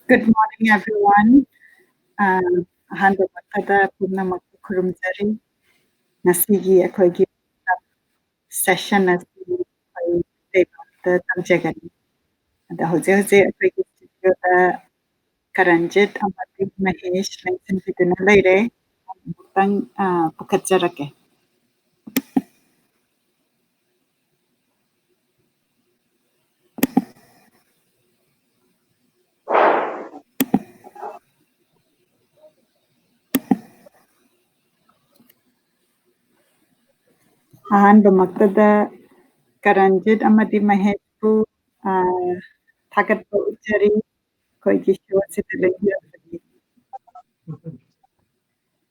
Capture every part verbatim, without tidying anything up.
Good morning, everyone. ꯑ, ꯑꯍꯥꯟꯕꯃꯛꯇꯗ ꯄꯨꯝꯅꯃꯛꯄꯨ ꯈꯨꯔꯨꯝꯖꯔꯤ꯫ ꯉꯁꯤꯒꯤ ꯑꯩꯈꯣꯏꯒꯤ session ꯑꯁꯤ ꯑꯩ ꯃꯩꯇꯩꯂꯣꯟꯗ ꯇꯧꯖꯒꯅꯤ꯫ ꯑꯗꯣ ꯍꯧꯖꯤꯛ ꯍꯧꯖꯤꯛ ꯑꯩꯈꯣꯏꯒꯤ studioꯗ ꯀꯔꯟꯖꯤꯠ ꯑꯃꯗꯤ ꯃꯍꯦꯁ ꯂꯦꯡꯁꯤꯟꯕꯤꯗꯨꯅ ꯂꯩꯔꯦ꯫ ꯑꯃꯨꯛꯇꯪ, ꯑ, ꯄꯨꯈꯠꯆꯔꯛꯀꯦ꯫ ꯑꯍꯥꯟꯕꯃꯛꯇꯗ ꯀꯔꯟꯖꯤꯠ ꯑꯃꯗꯤ ꯃꯍꯦꯁꯄꯨ, ꯑ, ꯊꯥꯒꯠꯄ ꯎꯠꯆꯔꯤ, ꯑꯩꯈꯣꯏꯒꯤ show ꯑꯁꯤꯗ ꯂꯦꯡꯕꯤꯔꯛꯄꯒꯤ꯫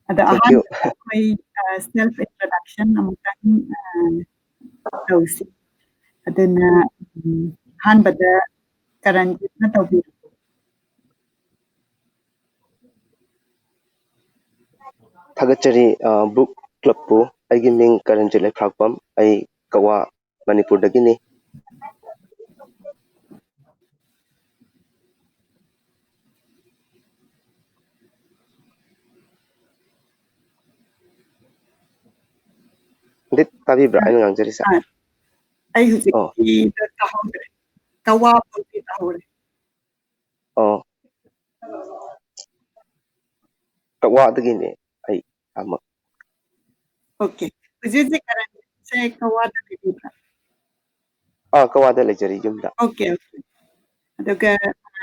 ꯑꯗꯣ Thank you. ꯑꯍꯥꯟꯕꯗ ꯑꯩꯈꯣꯏ, ꯑ, self introduction ꯑꯃꯨꯛꯇꯪ, ꯑ, ꯇꯧꯁꯤ꯫ ꯑꯗꯨꯅ, ꯎꯝ, ꯑꯍꯥꯟꯕꯗ ꯀꯔꯟꯖꯤꯠꯅ ꯇꯧꯕꯤꯔꯣ꯫ ꯊꯥꯒꯠꯆꯔꯤ, ꯑ, book clubꯄꯨ꯫ ꯑꯩꯒꯤ ꯃꯤꯡ ꯀꯔꯟꯖꯤꯠ ꯂꯩꯐ꯭ꯔꯥꯛꯄꯝ꯫ ꯑꯩ ꯀꯛꯋꯥ, ꯃꯅꯤꯄꯨꯔꯗꯒꯤꯅꯤ꯫ ꯗꯤꯠ ꯇꯥꯕꯤꯕ꯭ꯔꯥ ꯑꯩꯅ ꯉꯥꯡꯖꯔꯤꯁꯦ? ꯑ, ꯑꯩ ꯑꯣ꯫ ꯍꯧꯖꯤꯛꯀꯤꯗ ꯇꯥꯍꯧꯗ꯭ꯔꯦ꯫ ꯀꯋꯥ ꯐꯥꯎꯗꯤ ꯇꯥꯍꯧꯔꯦ꯫ ꯑꯣ꯫ ꯀꯛꯋꯥꯗꯒꯤꯅꯦ ꯑꯩ ꯑꯃ꯫ Okay. ꯍꯧꯖꯤꯛ ꯍꯧꯖꯤꯛ ꯀꯔꯟꯁꯦ ꯀꯛꯋꯥꯗ ꯂꯩꯕꯤꯕ꯭ꯔꯥ? ꯑꯥ, ꯀꯛꯋꯥꯗ ꯂꯩꯖꯔꯤ, ꯌꯨꯝꯗ꯫ Okay, okay. ꯑꯗꯨꯒ,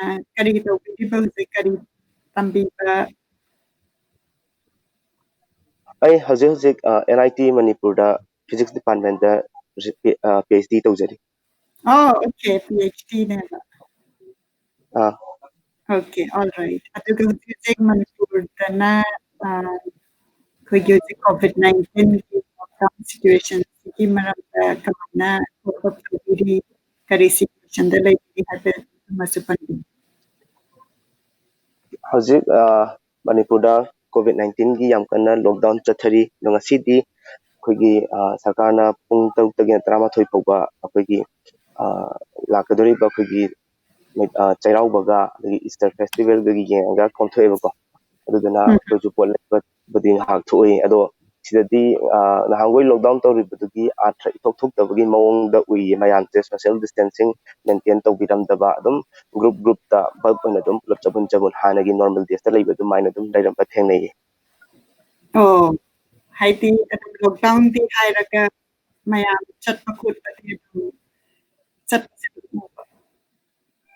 ꯑ, ꯀꯔꯤ ꯇꯧꯕꯤꯔꯤꯕ ꯍꯧꯖꯤꯛ? ꯀꯔꯤ ꯇꯝꯕꯤꯕ? ꯑꯩ ꯍꯧꯖꯤꯛ ꯍꯧꯖꯤꯛ, ꯑ, N I T ꯃꯅꯤꯄꯨꯔꯗ physics departmentꯇ, ꯑ, PhD ꯇꯧꯖꯔꯤ꯫ ꯑꯣ, okay, PhDꯅꯦꯕ꯫ ꯑꯥ꯫ Okay, all right. ꯑꯗꯨꯒ ꯍꯧꯖꯤꯛ ꯍꯧꯖꯤꯛ ꯃꯅꯤꯄꯨꯔꯗꯅ, ꯑ, ꯑꯩꯈꯣꯏꯒꯤ ꯍꯧꯖꯤꯛ COVID nineteenꯒꯤ lockdown situationꯁꯤꯒꯤ ꯃꯔꯝꯗ ꯀꯃꯥꯏꯅ ꯊꯕꯛ ꯇꯧꯕꯤꯔꯤ, ꯀꯔꯤ situationꯗ ꯂꯩꯕꯤꯔꯤ ꯍꯥꯏꯕꯗꯨꯃꯁꯨ ꯄꯟꯕꯤꯌꯨ꯫ ꯍꯧꯖꯤꯛ, ꯑ, ꯃꯅꯤꯄꯨꯔꯗ COVID nineteenꯒꯤ ꯌꯥꯝ ꯀꯟꯅ lockdown ꯆꯠꯊꯔꯤ꯫ ꯑꯗꯣ ꯉꯁꯤꯗꯤ ꯑꯩꯈꯣꯏꯒꯤ, ꯑ, ꯁꯔꯀꯥꯔꯅ ꯄꯨꯡ ꯇꯔꯨꯛꯇꯒꯤꯅ ꯇꯔꯥꯃꯥꯊꯣꯏ ꯐꯥꯎꯕ ꯑꯩꯈꯣꯏꯒꯤ, ꯑ, ꯂꯥꯛꯀꯗꯧꯔꯤꯕ ꯑꯩꯈꯣꯏꯒꯤ ꯃꯩ- ꯑ, ꯆꯩꯔꯥꯎꯕꯒ ꯑꯗꯒꯤ ꯏꯁꯇꯔ ꯐꯦꯁꯇꯤꯚꯦꯜꯒꯒꯤ ꯌꯦꯡꯉꯒ ꯀꯣꯝꯊꯣꯛꯑꯦꯕꯀꯣ꯫ ꯑꯗꯨꯗꯨꯅ ꯎꯝ꯫ ꯑꯩꯈꯣꯏꯁꯨ ꯄꯣꯠ ꯂꯩꯕꯕꯨꯗꯤ ꯉꯥꯏꯍꯥꯛ ꯊꯣꯛꯏ, ꯑꯗꯣ ꯁꯤꯗꯗꯤ ꯑ, ꯅꯍꯥꯟꯈꯣꯏ ꯂꯣꯛꯗꯥꯎꯟ ꯇꯧꯔꯤꯕꯗꯨꯒꯤ ꯑꯥꯔꯊ ꯏꯊꯣꯛ ꯊꯣꯛꯇꯕꯒꯤ ꯃꯑꯣꯡꯗ ꯎꯏꯌꯦ꯫ ꯃꯌꯥꯝꯁꯦ ꯁꯣꯁꯤꯌꯦꯜ ꯗꯤꯁꯇꯦꯟꯁꯤꯡ ꯃꯦꯟꯇꯦꯟ ꯇꯧꯕꯤꯔꯝꯗꯕ, ꯑꯗꯨꯝ ꯒ꯭ꯔꯨꯞ ꯒ꯭ꯔꯨꯞꯇ ꯕꯜꯕ ꯑꯣꯏꯅ ꯑꯗꯨꯝ ꯄꯨꯂꯞ ꯆꯕꯨꯟ ꯆꯕꯨꯟ ꯍꯥꯟꯅꯒꯤ ꯅꯣꯔꯃꯦꯜ ꯗꯦꯖꯇ ꯂꯩꯕ ꯑꯗꯨꯃꯥꯏꯅ ꯑꯗꯨꯝ ꯂꯩꯔꯝꯕ ꯊꯦꯡꯅꯩꯌꯦ꯫ ꯑꯣ, ꯍꯥꯏꯗꯤ ꯑꯗꯨꯝ ꯂꯣꯛꯗꯥꯎꯟꯗꯤ ꯍꯥꯏꯔꯒ ꯃꯌꯥꯝ ꯆꯠꯄ ꯈꯣꯠꯄꯗꯤ ꯑꯗꯨꯝ ꯆꯠꯄꯁꯦ ꯑꯗꯨꯝ ꯎꯕ꯫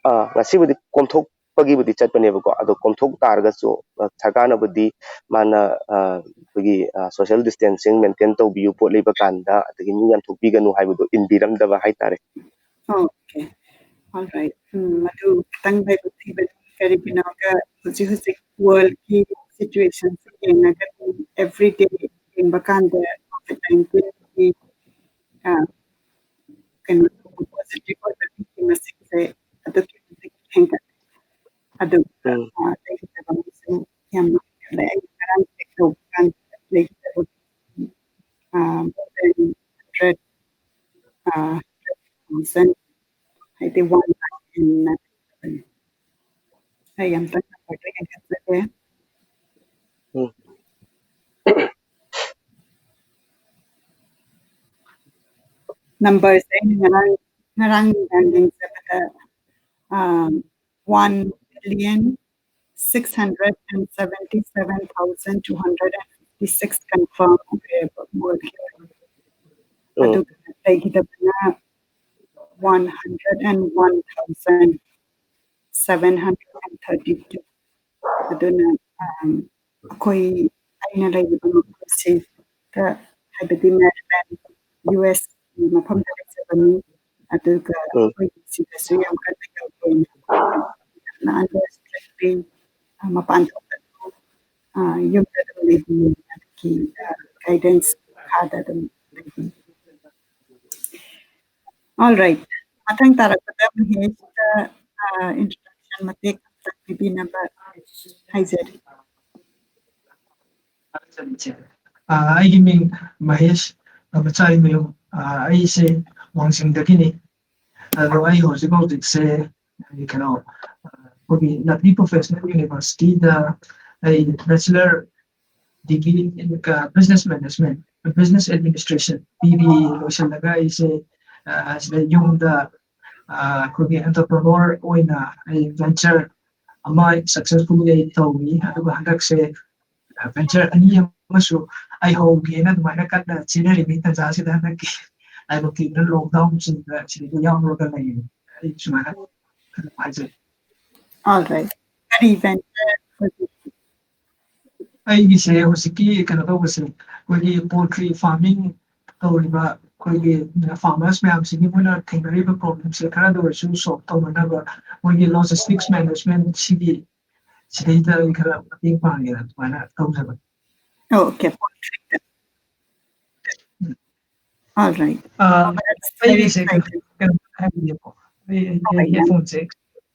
ꯑꯥ, ꯉꯁꯤꯕꯨꯗꯤ ꯀꯣꯝꯊꯣꯛꯄꯒꯤꯕꯨꯗꯤ ꯆꯠꯄꯅꯦꯕꯀꯣ, ꯑꯗꯣ ꯀꯣꯝꯊꯣꯛ ꯇꯥꯔꯒꯁꯨ ꯑ, ꯁꯔꯀꯥꯔꯅꯕꯨꯗꯤ ꯃꯥꯅ ꯑ, ꯑꯩꯈꯣꯏꯒꯤ ꯁꯣꯁꯤꯌꯦꯜ ꯗꯤꯁꯇꯦꯟꯁꯤꯡ ꯃꯦꯟꯇꯦꯟ ꯇꯧꯕꯤꯌꯨ, ꯄꯣꯠ ꯂꯩꯕ ꯀꯥꯟꯗ ꯑꯗꯒꯤ ꯃꯤ ꯌꯥꯝ ꯊꯣꯛꯄꯤꯒꯅꯨ ꯍꯥꯏꯕꯗꯣ ꯏꯟꯕꯤꯔꯝꯗꯕ ꯍꯥꯏꯇꯥꯔꯦ꯫ Okay, all right. ꯎꯝ, ꯃꯗꯨ ꯈꯤꯇꯪ ꯂꯥꯏꯕꯛ ꯊꯤꯕꯅꯤ꯫ ꯀꯔꯤꯒꯤꯅꯣꯒ ꯍꯧꯖꯤꯛ ꯍꯧꯖꯤꯛ ꯋꯥꯔꯜꯒꯤ ꯁꯤꯆꯨꯋꯦꯁꯟꯁꯦ ꯌꯦꯡꯉꯒꯗꯤ ꯑꯦꯕ꯭ꯔꯤ ꯗꯦ ꯌꯦꯡꯕ ꯀꯥꯟꯗ ꯀꯣꯚꯤꯗ ꯅꯥꯏꯟꯇꯤꯟꯒꯤ ꯀꯩꯅꯣ ꯄꯣꯖꯤꯇꯤꯚ ꯑꯣꯏꯕ ꯃꯤꯒꯤ ꯃꯁꯤꯡꯁꯦ ꯑꯗꯨꯛꯀꯤ ꯃꯇꯤꯛ ꯍꯦꯟꯒꯠꯂꯦ꯫ ꯑꯗꯨꯒ ꯎꯝ꯫ ꯑ, ꯂꯩꯈꯤꯗꯕ ꯃꯤꯁꯨ ꯌꯥꯝꯅ ꯍꯦꯟꯒꯠꯂꯦ꯫ ꯑꯩ ꯉꯔꯥꯡ ꯆꯦꯛ ꯇꯧꯕ ꯀꯥꯟꯗ ꯂꯩꯈꯤꯗꯕ more than hundred, uh, thousand, ꯍꯥꯏꯗꯤ ꯋꯥꯟ ꯂꯥꯛ ꯍꯦꯟꯅ ꯂꯩꯈꯤꯕꯅꯤ꯫ ꯑꯩ ꯑꯝꯇꯪ ꯅꯝꯕꯔꯗꯣ ꯌꯦꯡꯈꯠꯆꯒꯦ꯫ ꯎꯝ꯫ ꯅꯝꯕꯔꯁꯦ ꯑꯩꯅ ꯉꯔꯥꯡ ꯉꯔꯥꯡ ꯅꯨꯡꯗꯥꯡ ꯌꯦꯡꯖꯕꯗ one million six hundred and seventy seven thousand two hundred and fifty six confirm ꯑꯣꯏꯔꯦꯕ ꯃꯣꯏꯒꯤ꯫ ꯎꯝ꯫ ꯑꯗꯨꯒ ꯂꯩꯈꯤꯗꯕꯅ one hundred and one thousand seven hundred and thirty two꯫ ꯑꯗꯨꯅ ꯑꯩꯈꯣꯏ ꯑꯩꯅ ꯂꯩꯔꯤꯕ ꯃꯐꯝꯁꯤꯗ ꯍꯥꯏꯕꯗꯤ ꯃꯦꯔꯤꯂꯦꯟ ꯌꯨ ꯑꯦꯁ ꯃꯐꯝꯗ ꯂꯩꯖꯕꯅꯤ꯫ ꯑꯗꯨꯒ ꯎꯝ꯫ ꯑꯩꯈꯣꯏ ꯁꯤꯗꯁꯨ ꯌꯥꯝ ꯀꯟꯅ ꯌꯧꯗꯦ꯫ ꯌꯥꯝꯅ ꯑꯟꯗꯔ ꯏꯁꯇ꯭ꯔꯤꯛꯂꯤ ꯃꯄꯥꯟ ꯊꯣꯛꯀꯅꯨ, ꯌꯨꯝꯗ ꯑꯗꯨꯝ ꯂꯩꯕꯤꯌꯨ, ꯑꯗꯨꯒꯤ ꯒꯥꯏꯗꯦꯟꯁ ꯃꯈꯥꯗ ꯑꯗꯨꯝ ꯂꯩꯕꯤꯌꯨ꯫ All right, ꯃꯊꯪ ꯇꯥꯔꯛꯄꯗ ꯃꯍꯦꯁꯇ introduction ꯃꯇꯦꯛ ꯑꯃꯇ ꯄꯤꯕꯤꯅꯕ ꯍꯥꯏꯖꯔꯤ꯫ ꯑ, ꯑꯩꯒꯤ ꯃꯤꯡ ꯃꯍꯦꯁ ꯃꯆꯥꯔꯤꯃꯌꯨꯝ꯫ ꯑ, ꯑꯩꯁꯦ ꯋꯥꯡꯖꯤꯡꯗꯒꯤꯅꯤ꯫ ꯑꯗꯣ ꯑꯩ ꯍꯧꯖꯤꯛ ꯍꯧꯖꯤꯛꯁꯦ ꯑꯩ ꯀꯩꯅꯣ ꯑꯩꯈꯣꯏꯒꯤ ꯂꯕꯂꯤ ꯄ꯭ꯔꯣꯐꯦꯁꯅꯦꯜ ꯌꯨꯅꯤꯚꯔꯁꯤꯇꯤꯗ ꯑꯩ bachelor degree in business management, business administration, B B A ꯂꯣꯏꯁꯤꯜꯂꯒ ꯑꯩꯁꯦ ꯑ, ꯑꯁꯤꯗ ꯌꯨꯝꯗ ꯑ, ꯑꯩꯈꯣꯏꯒꯤ ꯑꯦꯟꯇꯔꯄ꯭ꯔꯦꯅꯔ ꯑꯣꯏꯅ ꯑꯩ ꯚꯦꯟꯆꯔ ꯑꯃ ꯁꯛꯁꯦꯁꯐꯨꯜꯂꯤ ꯑꯩ ꯇꯧꯏ꯫ ꯑꯗꯨꯒ ꯍꯟꯗꯛꯁꯦ ꯚꯦꯟꯆꯔ ꯑꯅꯤ ꯑꯃꯁꯨ ꯑꯩ ꯍꯧꯒꯦꯅ ꯑꯗꯨꯃꯥꯏꯅ ꯀꯟꯅ ꯆꯦꯟꯅꯔꯤꯉꯩ ꯇꯥꯟꯖꯥꯁꯤꯗ ꯍꯟꯗꯛꯀꯤ ꯂꯥꯏꯕꯛ ꯊꯤꯗꯅ ꯂꯣꯛꯗꯥꯎꯟꯁꯤꯗ ꯁꯤꯗꯩꯗ ꯌꯥꯎꯔꯒ ꯂꯩꯔꯤꯅꯤ꯫ ꯑꯩ ꯁꯨꯃꯥꯏꯅ ꯑꯗꯨꯝ ꯍꯥꯏꯖꯒꯦ꯫ All right. ꯀꯔꯤ venture ꯍꯧꯖꯤꯛ? ꯑꯩꯒꯤꯁꯦ ꯍꯧꯖꯤꯛꯀꯤ ꯀꯩꯅꯣ ꯇꯧꯕꯁꯦ, ꯑꯩꯈꯣꯏꯒꯤ ꯄꯣꯜꯇ꯭ꯔꯤ ꯐꯥꯔꯃꯤꯡ ꯇꯧꯔꯤꯕ ꯑꯩꯈꯣꯏꯒꯤ ꯐꯥꯔꯃꯔꯁ ꯃꯌꯥꯝꯁꯤꯒꯤ ꯃꯣꯏꯅ ꯊꯦꯡꯅꯔꯤꯕ ꯄ꯭ꯔꯣꯕ꯭ꯂꯦꯝꯁꯦ ꯈꯔꯗ ꯑꯣꯏꯔꯁꯨ ꯁꯣꯜꯕ ꯇꯧꯅꯅꯕ ꯃꯣꯏꯒꯤ ꯂꯣꯖꯤꯁꯇꯤꯛꯁ ꯃꯦꯅꯦꯖꯃꯦꯟ ꯁꯤꯒꯤ ꯁꯤꯗꯩꯗ ꯑꯩ ꯈꯔ ꯃꯇꯦꯡ ꯄꯥꯡꯒꯦꯅ ꯑꯗꯨꯃꯥꯏꯅ ꯇꯧꯖꯕꯅꯤ꯫ Okay, poultry. All right. Ah, Oh, that's very ꯑꯩꯒꯤꯁꯦ exciting. ꯀꯩꯅꯣ ꯍꯥꯏꯕꯤꯒꯦꯀꯣ, ꯑꯩ Oh, yeah. ꯍꯦꯠꯐꯣꯟꯁꯦ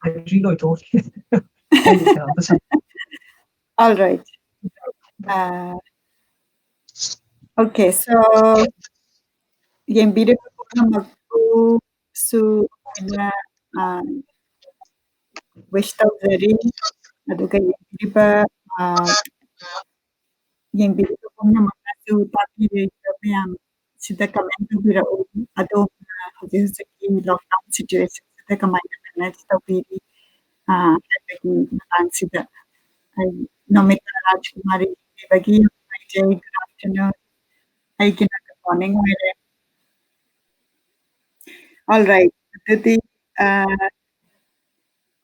ꯕꯦꯇ꯭ꯔꯤ ꯂꯣꯏꯊꯣꯛꯈ꯭ꯔꯦ꯫ ꯑꯩ ꯀꯩꯅꯣꯝꯇ ꯁꯝ- All right. Uh, okay, so ꯌꯦꯡꯕꯤꯔꯤꯕ ꯄꯨꯝꯅꯃꯛꯄꯨꯁꯨ ꯑꯩꯅ wish ꯇꯧꯖꯔꯤ꯫ ꯑꯗꯨꯒ ꯌꯦꯡꯕꯤꯔꯤꯕ ꯑ, ꯌꯦꯡꯕꯤꯔꯤꯕ ꯄꯨꯝꯅꯃꯛꯅꯁꯨ ꯇꯥꯕꯤꯔꯤꯕ ꯃꯌꯥꯝ ꯁꯤꯗ comment ꯇꯧꯕꯤꯔꯛꯎ꯫ ꯑꯗꯣꯝꯅ ꯍꯧꯖꯤꯛ ꯍꯧꯖꯤꯛꯀꯤ lockdown situation ꯁꯤꯗ ꯀꯃꯥꯏꯅ manage ꯇꯧꯕꯤꯔꯤ, ꯑ, ꯍꯥꯏꯕꯒꯤ ꯃꯇꯥꯡꯁꯤꯗ꯫ ꯑꯩ ꯅꯣꯃꯤꯇꯥ ꯔꯥꯖꯀꯨꯃꯥꯔꯤ ꯏꯕꯒꯤ ꯌꯥꯝ ꯅꯨꯡꯉꯥꯏꯖꯩ꯫ Good afternoon. ꯑꯩꯒꯤꯅ good morning ꯑꯣꯏꯔꯦ꯫ All right. ꯑꯗꯨꯗꯤ, ꯑ,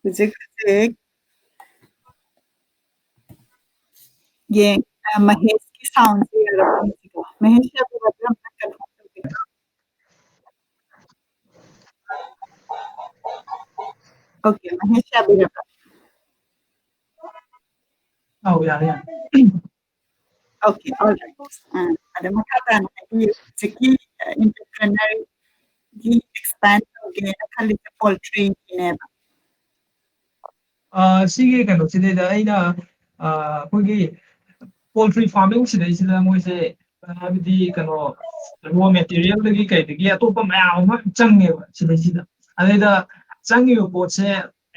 ꯍꯧꯖꯤꯛ ꯍꯧꯖꯤꯛ ꯌꯦꯡ, ꯑ, ꯃꯍꯦꯁꯀꯤ sound ꯁꯦ ꯌꯥꯔꯛꯄ ꯍꯧꯖꯤꯛꯀꯣ꯫ ꯃꯍꯦꯁ ꯌꯥꯕꯤꯔꯕ꯭ꯔꯥ? ꯑꯝꯇ confirm ꯇꯧꯕꯤꯔꯣ꯫ Okay, ꯃꯍꯦꯁ ꯌꯥꯕꯤꯔꯕ꯭ꯔꯥ? ꯑꯧ, ꯌꯥꯔꯦ, ꯌꯥꯔꯦ꯫ Okay, all right. ꯑ, ꯑꯗ ꯃꯈꯥ ꯇꯥꯅ ꯍꯥꯏꯕꯤꯌꯨ꯫ ꯍꯧꯖꯤꯛꯀꯤ, ꯑ, entrepreneur ꯒꯤ expand ꯇꯧꯒꯦꯅ ꯈꯜꯂꯤꯁꯦ poultry ꯒꯤꯅꯦꯕ꯫ ꯑ, ꯁꯤꯒꯤ ꯀꯩꯅꯣꯁꯤꯗꯩꯗ ꯑꯩꯅ, ꯑ, ꯑꯩꯈꯣꯏꯒꯤ poultry farming ꯁꯤꯗꯩꯁꯤꯗ ꯃꯣꯏꯁꯦ, ꯍꯥꯏꯕꯗꯤ ꯀꯩꯅꯣ, raw material ꯗꯒꯤ ꯀꯩꯗꯒꯤ ꯑꯇꯣꯞꯄ ꯃꯌꯥꯝ ꯑꯃ ꯆꯪꯉꯦꯕ ꯁꯤꯗꯩꯁꯤꯗ꯫ ꯑꯗꯩꯗ ꯆꯪꯉꯤꯕ ꯄꯣꯠꯁꯦ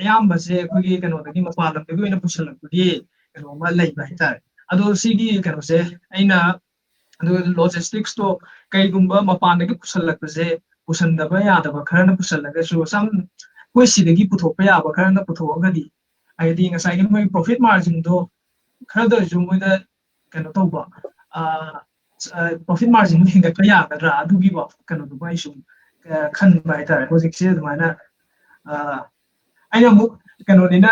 ꯑꯌꯥꯝꯕꯁꯦ ꯑꯩꯈꯣꯏꯒꯤ ꯀꯩꯅꯣꯗꯒꯤ, ꯃꯄꯥꯟ ꯂꯝꯗꯒꯤ ꯑꯣꯏꯅ ꯄꯨꯁꯜꯂꯛꯄꯒꯤ ꯀꯩꯅꯣ ꯑꯃ ꯂꯩꯕ ꯍꯥꯏꯇꯥꯔꯦ꯫ ꯑꯗꯣ ꯁꯤꯒꯤ ꯀꯩꯅꯣꯁꯦ ꯑꯩꯅ, ꯑꯗꯨ logistics ꯇꯣ ꯀꯩꯒꯨꯝꯕ ꯃꯄꯥꯟꯗꯒꯤ ꯄꯨꯁꯜꯂꯛꯄꯁꯦ, ꯄꯨꯁꯟꯗꯕ ꯌꯥꯗꯕ ꯈꯔꯅ ꯄꯨꯁꯜꯂꯒꯁꯨ, ꯁꯝ ꯑꯩꯈꯣꯏ ꯁꯤꯗꯒꯤ ꯄꯨꯊꯣꯛꯄ ꯌꯥꯕ ꯈꯔꯅ ꯄꯨꯊꯣꯛꯑꯒꯗꯤ, ꯍꯥꯏꯗꯤ ꯉꯁꯥꯏꯒꯤ ꯃꯣꯏ profit margin ꯗꯣ ꯈꯔꯗ ꯑꯣꯏꯔꯁꯨ ꯃꯣꯏꯗ ꯀꯩꯅꯣ ꯇꯧꯕ, ꯑ, ꯑ, profit margin ꯗꯣ ꯍꯦꯟꯒꯠꯄ ꯌꯥꯒꯗ꯭ꯔꯥ, ꯑꯗꯨꯒꯤ ꯋꯥ-, ꯀꯩꯅꯣꯗꯨꯃ ꯑꯩ ꯁꯨꯝ, ꯑ, ꯈꯟꯕ ꯍꯥꯏꯇꯥꯔꯦ꯫ ꯍꯧꯖꯤꯛꯁꯦ ꯑꯗꯨꯃꯥꯏꯅ, ꯑ, ꯑꯩꯅ ꯑꯃꯨꯛ ꯀꯩꯅꯣꯅꯤꯅ,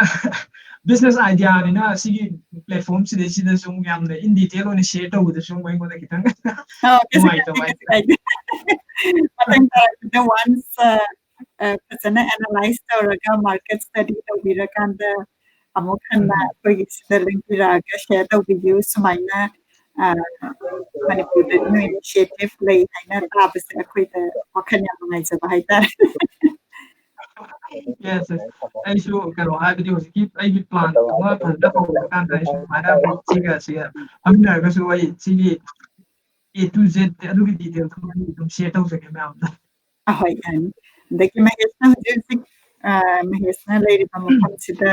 business idea ꯅꯤꯅ, ꯁꯤꯒꯤ platform ꯁꯤꯗꯩꯁꯤꯗꯁꯨ ꯑꯃꯨꯛ ꯌꯥꯝꯅ in detail ꯑꯣꯏꯅ share ꯇꯧꯕꯗꯁꯨ ꯑꯃꯨꯛ ꯑꯩꯉꯣꯟꯗ ꯈꯤꯇꯪ ꯑꯣ, ꯀꯩꯁꯨ ꯅꯨꯡꯉꯥꯏꯇꯕ ꯀꯥꯏꯗꯦ, ꯀꯩꯁꯨ ꯍꯥꯏꯇꯥꯔꯦ꯫ ꯀꯥꯏꯗꯦ꯫ ꯃꯊꯪ ꯇꯥꯔꯛꯄꯗ once, ꯑ, ꯑ, ꯐꯖꯅ analyze ꯇꯧꯔꯒ, market study ꯇꯧꯕꯤꯔꯀꯥꯟꯗ ꯑꯃꯨꯛ ꯍꯟꯅ ꯎꯝ꯫ ꯑꯩꯈꯣꯏꯒꯤ ꯁꯤꯗ ꯂꯦꯡꯕꯤꯔꯛꯑꯒ share ꯇꯧꯕꯤꯌꯨ꯫ ꯁꯨꯃꯥꯏꯅ, ꯑ, ꯃꯅꯤꯄꯨꯔꯗ new initiative ꯂꯩ ꯍꯥꯏꯅ ꯇꯥꯕꯁꯦ ꯑꯩꯈꯣꯏꯗ ꯋꯥꯈꯜ ꯌꯥꯝ ꯅꯨꯡꯉꯥꯏꯖꯕ ꯍꯥꯏꯇꯥꯔꯦ꯫ Yes, yes. ꯑꯩꯁꯨ ꯀꯩꯅꯣ, ꯍꯥꯏꯕꯗꯤ ꯍꯧꯖꯤꯛꯀꯤ ꯑꯩꯒꯤ plan ꯑꯃ ꯐꯖꯅ ꯍꯧꯔꯀꯥꯟꯗ ꯑꯩꯁꯨ ꯑꯗꯨꯃꯥꯏꯅ ꯑꯩꯈꯣꯏ ꯏꯆꯦꯒ ꯁꯤꯒ ꯐꯝꯃꯤꯟꯅꯔꯒꯁꯨ ꯑꯩ ꯁꯤꯒꯤ A to Z ꯑꯗꯨꯒꯤ detail ꯈꯪꯍꯟꯕ ꯑꯗꯨꯝ share ꯇꯧꯖꯒꯦ ꯃꯌꯥꯝꯗ꯫ ꯑꯍꯣꯏ, ꯌꯥꯅꯤ꯫ ꯑꯗꯒꯤ ꯃꯍꯦꯁꯅ ꯍꯧꯖꯤꯛ ꯍꯧꯖꯤꯛ, ꯑ, ꯃꯍꯦꯁꯅ ꯂꯩꯔꯤꯕ ꯃꯐꯝꯁꯤꯗ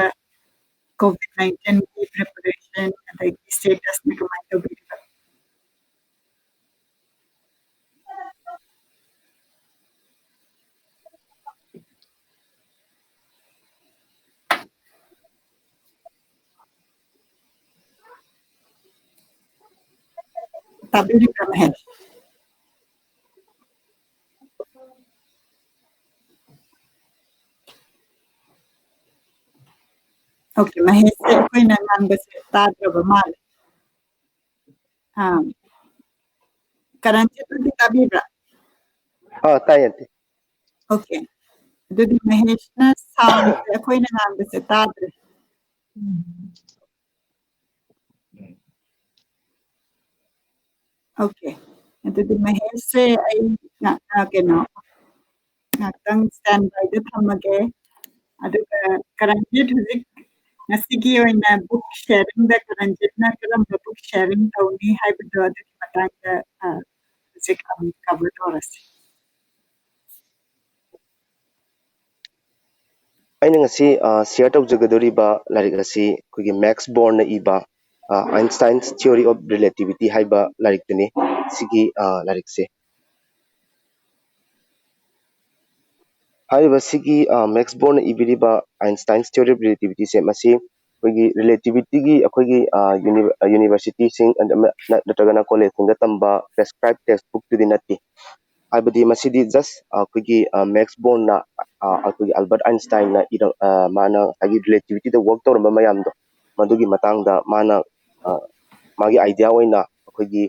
COVID nineteen ꯒꯤ preparation ꯑꯗꯒꯤ status ꯅ ꯀꯃꯥꯏꯅ ꯇꯧꯕꯤꯔꯤꯕ? ꯇꯥꯕꯤꯔꯤꯕ꯭ꯔꯥ, ꯃꯍꯦꯁ? Okay, ꯃꯍꯦꯁꯁꯦ ꯑꯩꯈꯣꯏꯅ ꯉꯥꯡꯕꯁꯦ ꯇꯥꯗ꯭ꯔꯕ ꯃꯥꯜꯂꯦ꯫ ꯑꯥ, ꯀꯔꯟꯖꯤꯠ, ꯑꯗꯨꯗꯤ ꯇꯥꯕꯤꯕ꯭ꯔꯥ? ꯑꯥ, ꯇꯥꯏ, ꯑꯟꯇꯤ꯫ Okay, ꯑꯗꯨꯗꯤ ꯃꯍꯦꯁꯅ sound ꯁꯦ ꯑꯩꯈꯣꯏꯅ ꯉꯥꯡꯕꯁꯦ ꯇꯥꯗ꯭ꯔꯦ꯫ Okay, ꯑꯗꯨꯗꯤ ꯃꯍꯦꯁꯁꯦ ꯑꯩ ꯉ-, ꯑ, ꯀꯩꯅꯣ, ꯉꯥꯛꯇꯪ standby ꯗ ꯊꯝꯃꯒꯦ꯫ ꯑꯗꯨꯒ ꯀꯔꯟꯖꯤꯠ, ꯍꯧꯖꯤꯛ ꯉꯁꯤꯒꯤ ꯑꯣꯏꯅ book sharing ꯗ ꯀꯔꯟꯖꯤꯠꯅ ꯀꯔꯝꯕ book sharing ꯇꯧꯅꯤ ꯍꯥꯏꯕꯗꯣ, ꯑꯗꯨꯒꯤ ꯃꯇꯥꯡꯗ, ꯑ, ꯍꯧꯖꯤꯛ ꯑꯃꯨꯛ cover ꯇꯧꯔꯁꯤ꯫ ꯑꯩꯅ ꯉꯁꯤ ꯁꯤꯌꯔ ꯇꯧꯖꯒꯗꯧꯔꯤꯕ ꯂꯥꯏꯔꯤꯛ ꯑꯁꯤ ꯑꯩꯈꯣꯏꯒꯤ ꯃꯦꯛꯁ ꯕꯣꯔꯟꯅ ꯏꯕ ꯑꯥꯏꯟꯁꯇꯥꯏꯟꯁ ꯊꯤꯑꯣꯔꯤ ꯑꯣꯐ ꯔꯤꯂꯦꯇꯤꯚꯤꯇꯤ ꯍꯥꯏꯕ ꯂꯥꯏꯔꯤꯛꯇꯨꯅꯤ꯫ ꯁꯤꯒꯤ ꯂꯥꯏꯔꯤꯛꯁꯦ ꯍꯥꯏꯔꯤꯕ ꯁꯤꯒꯤ ꯃꯦꯛꯁ ꯕꯣꯔꯟꯅ ꯏꯕꯤꯔꯤꯕ ꯑꯥꯏꯟꯁꯇꯥꯏꯟꯁ ꯊꯤꯑꯣꯔꯤ ꯑꯣꯐ ꯔꯤꯂꯦꯇꯤꯚꯤꯇꯤꯁꯦ, ꯃꯁꯤ ꯑꯩꯈꯣꯏꯒꯤ ꯔꯤꯂꯦꯇꯤꯚꯤꯇꯤꯒꯤ ꯑꯩꯈꯣꯏꯒꯤ ꯌꯨꯅꯤꯚꯔꯁꯤꯇꯤꯁꯤꯡ ꯅꯠꯇ꯭ꯔꯒꯅ ꯀꯣꯂꯦꯖꯁꯤꯡꯗ ꯇꯝꯕ ꯄ꯭ꯔꯦꯁꯀ꯭ꯔꯥꯏꯕ ꯇꯦꯛꯁ ꯕꯨꯛꯇꯨꯗꯤ ꯅꯠꯇꯦ꯫ ꯍꯥꯏꯕꯗꯤ ꯃꯁꯤꯗꯤ ꯖꯁ ꯑꯩꯈꯣꯏꯒꯤ ꯃꯦꯛꯁ ꯕꯣꯔꯟꯅ, ꯑꯩꯈꯣꯏꯒꯤ ꯑꯜꯕꯔꯠ ꯑꯥꯏꯟꯁꯇꯥꯏꯟꯅ ꯏꯔ-, ꯃꯥꯅ ꯉꯁꯥꯏꯒꯤ ꯔꯤꯂꯦꯇꯤꯚꯤꯇꯤꯗ ꯋꯥꯔꯛ ꯇꯧꯔꯝꯕ ꯃꯌꯥꯝꯗꯣ, ꯃꯗꯨꯒꯤ ꯃꯇꯥꯡꯗ ꯃꯥꯅ, ꯃꯥꯒꯤ ꯑꯥꯏꯗꯤꯌꯥ ꯑꯣꯏꯅ ꯑꯩꯈꯣꯏꯒꯤ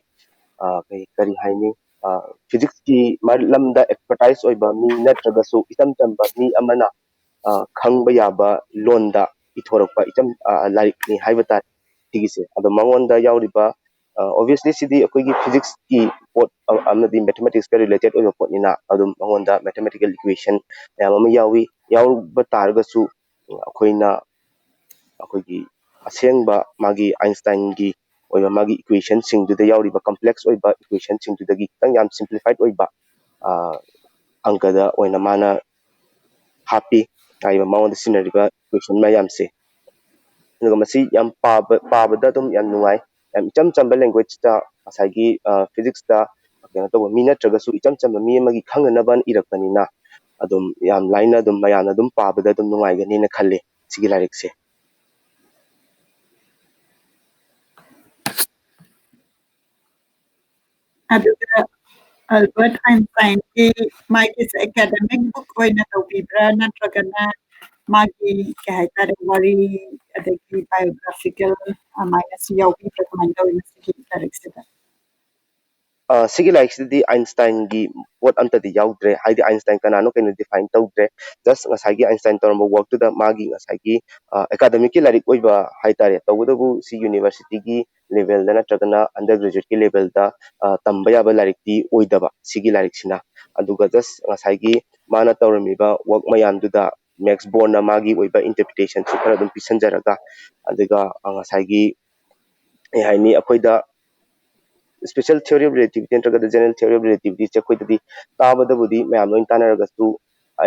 ꯀꯩ ꯀꯔꯤ ꯍꯥꯏꯅꯤ, ꯐꯤꯖꯤꯛꯁꯀꯤ ꯂꯝꯗ ꯑꯦꯛꯁꯄꯔꯇꯥꯏꯁ ꯑꯣꯏꯕ ꯃꯤ ꯅꯠꯇ꯭ꯔꯒꯁꯨ ꯏꯆꯝ ꯆꯝꯕ ꯃꯤ ꯑꯃꯅ ꯈꯪꯕ ꯌꯥꯕ ꯂꯣꯟꯗ ꯏꯊꯣꯔꯛꯄ ꯏꯆꯝ ꯂꯥꯏꯔꯤꯛꯅꯤ ꯍꯥꯏꯕ ꯇꯥꯔꯦ ꯁꯤꯒꯤꯁꯦ꯫ ꯑꯗꯣ ꯃꯉꯣꯟꯗ ꯌꯥꯎꯔꯤꯕ, ꯑꯣꯕꯤꯌꯁꯂꯤ ꯁꯤꯗꯤ ꯑꯩꯈꯣꯏꯒꯤ ꯐꯤꯖꯤꯛꯁꯀꯤ ꯄꯣꯠ ꯑꯃꯗꯤ ꯃꯦꯊꯃꯦꯇꯤꯛꯁꯀ ꯔꯤꯂꯦꯇꯦꯠ ꯑꯣꯏꯕ ꯄꯣꯠꯅꯤꯅ, ꯑꯗꯨꯝ ꯃꯉꯣꯟꯗ ꯃꯦꯊꯃꯦꯇꯤꯀꯦꯜ ꯏꯀ꯭ꯋꯦꯁꯟ ꯃꯌꯥꯝ ꯑꯃ ꯌꯥꯎꯏ꯫ ꯌꯥꯎꯕ ꯇꯥꯔꯒꯁꯨ ꯑꯩꯈꯣꯏꯅ ꯑꯩꯈꯣꯏꯒꯤ ꯑꯁꯦꯡꯕ ꯃꯥꯒꯤ ꯑꯥꯏꯟꯁꯇꯥꯏꯟꯒꯤ ꯑꯣꯏꯕ ꯃꯥꯒꯤ ꯏꯀ꯭ꯋꯦꯁꯟꯁꯤꯡꯗꯨꯗ ꯌꯥꯎꯔꯤꯕ ꯀꯝꯄ꯭ꯂꯦꯛꯁ ꯑꯣꯏꯕ ꯏꯀ꯭ꯋꯦꯁꯟꯁꯤꯡꯗꯨꯗꯒꯤ ꯈꯤꯇꯪ ꯌꯥꯝ ꯁꯤꯝꯄ꯭ꯂꯤꯐꯥꯏꯠ ꯑꯣꯏꯕ ꯑꯪꯀꯗ ꯑꯣꯏꯅ ꯃꯥꯅ ꯍꯥꯞꯄꯤ꯫ ꯍꯥꯏꯔꯤꯕ ꯃꯉꯣꯟꯗ ꯁꯤꯖꯤꯟꯅꯔꯤꯕ ꯏꯀ꯭ꯋꯦꯁꯟ ꯃꯌꯥꯝꯁꯦ꯫ ꯑꯗꯨꯒ ꯃꯁꯤ ꯌꯥꯝ ꯄꯥꯕ, ꯄꯥꯕꯗ ꯑꯗꯨꯝ ꯌꯥꯝ ꯅꯨꯡꯉꯥꯏ꯫ ꯌꯥꯝ ꯏꯆꯝ ꯆꯝꯕ ꯂꯦꯡꯒ꯭ꯋꯦꯖꯇ ꯉꯁꯥꯏꯒꯤ ꯐꯤꯖꯤꯛꯁꯇ ꯀꯩꯅꯣ ꯇꯧꯕ ꯃꯤ ꯅꯠꯇ꯭ꯔꯒꯁꯨ ꯏꯆꯝ ꯆꯝꯕ ꯃꯤ ꯑꯃꯒꯤ ꯈꯪꯅꯅꯕ ꯏꯔꯛꯄꯅꯤꯅ ꯑꯗꯨꯝ ꯌꯥꯝ ꯂꯥꯏꯅ ꯑꯗꯨꯝ ꯃꯌꯥꯝꯅ ꯑꯗꯨꯝ ꯄꯥꯕꯗ ꯑꯗꯨꯝ ꯅꯨꯡꯉꯥꯏꯒꯅꯤꯅ ꯈꯜꯂꯤ ꯁꯤꯒꯤ ꯂꯥꯏꯔꯤꯛꯁꯦ꯫ ꯑꯗꯨꯒ ꯑꯜꯕꯔꯠ ꯑꯥꯏꯟꯁꯇꯥꯏꯟꯒꯤ ꯃꯥꯒꯤꯁꯦ ꯑꯦꯀꯥꯗꯃꯤꯛ ꯕꯨꯛ ꯑꯣꯏꯅ ꯇꯧꯕꯤꯕ꯭ꯔꯥ ꯅꯠꯇ꯭ꯔꯒꯅ ꯃꯥꯒꯤ ꯀꯩ ꯍꯥꯏꯇꯥꯔꯦ ꯋꯥꯔꯤ ꯑꯗꯒꯤ ꯕꯥꯏꯑꯣꯒ꯭ꯔꯥꯐꯤꯀꯦꯜ ꯑꯗꯨꯃꯥꯏꯅ ꯁꯤ ꯌꯥꯎꯕꯤꯕ꯭ꯔꯥ ꯀꯃꯥꯏꯅ ꯇꯧꯋꯤ ꯃꯁꯤꯒꯤ ꯂꯥꯏꯔꯤꯛꯁꯤꯗ? ꯁꯤꯒꯤ ꯂꯥꯏꯔꯤꯛꯁꯤꯗꯗꯤ ꯑꯥꯏꯟꯁꯇꯥꯏꯟꯒꯤ ꯄꯣꯠ ꯑꯝꯇꯗꯤ ꯌꯥꯎꯗ꯭ꯔꯦ꯫ ꯍꯥꯏꯗꯤ ꯑꯥꯏꯟꯁꯇꯥꯏꯟ ꯀꯅꯥꯅꯣ ꯀꯩꯅꯣ ꯗꯤꯐꯥꯏꯟ ꯇꯧꯗ꯭ꯔꯦ꯫ ꯖꯁ ꯉꯁꯥꯏꯒꯤ ꯑꯥꯏꯟꯁꯇꯥꯏꯟ ꯇꯧꯔꯝꯕ ꯋꯥꯔꯛꯇꯨꯗ ꯃꯥꯒꯤ ꯉꯁꯥꯏꯒꯤ ꯑꯦꯀꯥꯗꯃꯤꯛꯀꯤ ꯂꯥꯏꯔꯤꯛ ꯑꯣꯏꯕ ꯍꯥꯏꯇꯥꯔꯦ꯫ ꯇꯧꯕꯇꯕꯨ ꯁꯤ ꯌꯨꯅꯤꯚꯔꯁꯤꯇꯤꯒꯤ ꯂꯦꯚꯦꯜꯗ ꯅꯠꯇ꯭ꯔꯒꯅ ꯑꯟꯗꯔ ꯒ꯭ꯔꯦꯖꯨꯋꯦꯠꯀꯤ ꯂꯦꯚꯦꯜꯗ ꯇꯝꯕ ꯌꯥꯕ ꯂꯥꯏꯔꯤꯛꯇꯤ ꯑꯣꯏꯗꯕ ꯁꯤꯒꯤ ꯂꯥꯏꯔꯤꯛꯁꯤꯅ꯫ ꯑꯗꯨꯒ ꯖꯁ ꯉꯁꯥꯏꯒꯤ ꯃꯥꯅ ꯇꯧꯔꯝꯃꯤꯕ ꯋꯥꯔꯛ ꯃꯌꯥꯝꯗꯨꯗ ꯃꯦꯛꯁ ꯕꯣꯔꯟꯅ ꯃꯥꯒꯤ ꯑꯣꯏꯕ ꯏꯟꯇꯔꯄ꯭ꯔꯤꯇꯦꯁꯟꯁꯨ ꯈꯔ ꯑꯗꯨꯝ ꯄꯤꯁꯟꯖꯔꯒ, ꯑꯗꯨꯒ ꯉꯁꯥꯏꯒꯤ ꯀꯩ ꯍꯥꯏꯅꯤ, ꯑꯩꯈꯣꯏꯗ special theory of relativity ꯅꯠꯇ꯭ꯔꯒ general theory of relativity ꯁꯦ ꯑꯩꯈꯣꯏꯗꯗꯤ ꯇꯥꯕꯗꯕꯨꯗꯤ ꯃꯌꯥꯝ ꯂꯣꯏ ꯇꯥꯟꯅꯔꯒꯁꯨ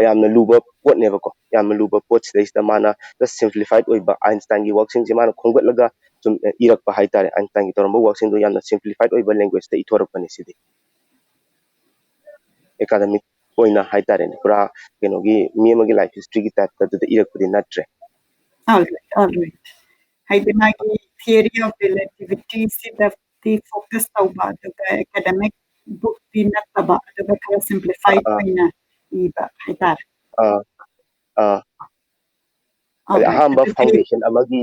ꯌꯥꯝꯅ ꯂꯨꯕ ꯄꯣꯠꯅꯦꯕꯀꯣ꯫ ꯌꯥꯝꯅ ꯂꯨꯕ ꯄꯣꯠꯁꯤꯗꯩꯁꯤꯗ ꯃꯥꯅ just simplified ꯑꯣꯏꯕ Einstein-ꯒꯤ work-ꯁꯤꯡꯁꯦ ꯃꯥꯅ ꯈꯣꯝꯒꯠꯂꯒ ꯁꯨꯝ ꯏꯔꯛꯄ ꯍꯥꯏꯇꯥꯔꯦ꯫ Einstein-ꯒꯤ ꯇꯧꯔꯝꯕ work-ꯁꯤꯡꯗꯣ ꯌꯥꯝꯅ simplified ꯑꯣꯏꯕ language-ꯇ ꯏꯊꯣꯔꯛꯄꯅꯦ ꯁꯤꯗꯤ꯫ Academic ꯑꯣꯏꯅ ꯍꯥꯏꯇꯥꯔꯦꯅꯦ, ꯄꯨꯔꯥ ꯀꯩꯅꯣꯒꯤ ꯃꯤ ꯑꯃꯒꯤ life history-ꯒꯤ type-ꯇ ꯑꯗꯨꯗ ꯏꯔꯛꯄꯗꯤ ꯅꯠꯇ꯭ꯔꯦ꯫ All right, all right. ꯍꯥꯏꯗꯤ ꯃꯥꯒꯤ theory of relativity-ꯁꯤꯗꯗꯤ focus ꯇꯧꯕ, ꯑꯗꯨꯒ academic book-ꯇꯤ ꯅꯠꯇꯕ, ꯑꯗꯨꯒ ꯈꯔ simplified ꯑꯥ꯫ ꯑꯣꯏꯅ ꯏꯕ ꯍꯥꯏꯇꯥꯔꯦ꯫ ꯑꯥ, ꯑꯥ꯫ All ꯍꯥꯏꯗꯤ right. ꯑꯍꯥꯟꯕ ꯑꯗꯨꯗꯤ foundation ꯑꯃꯒꯤ,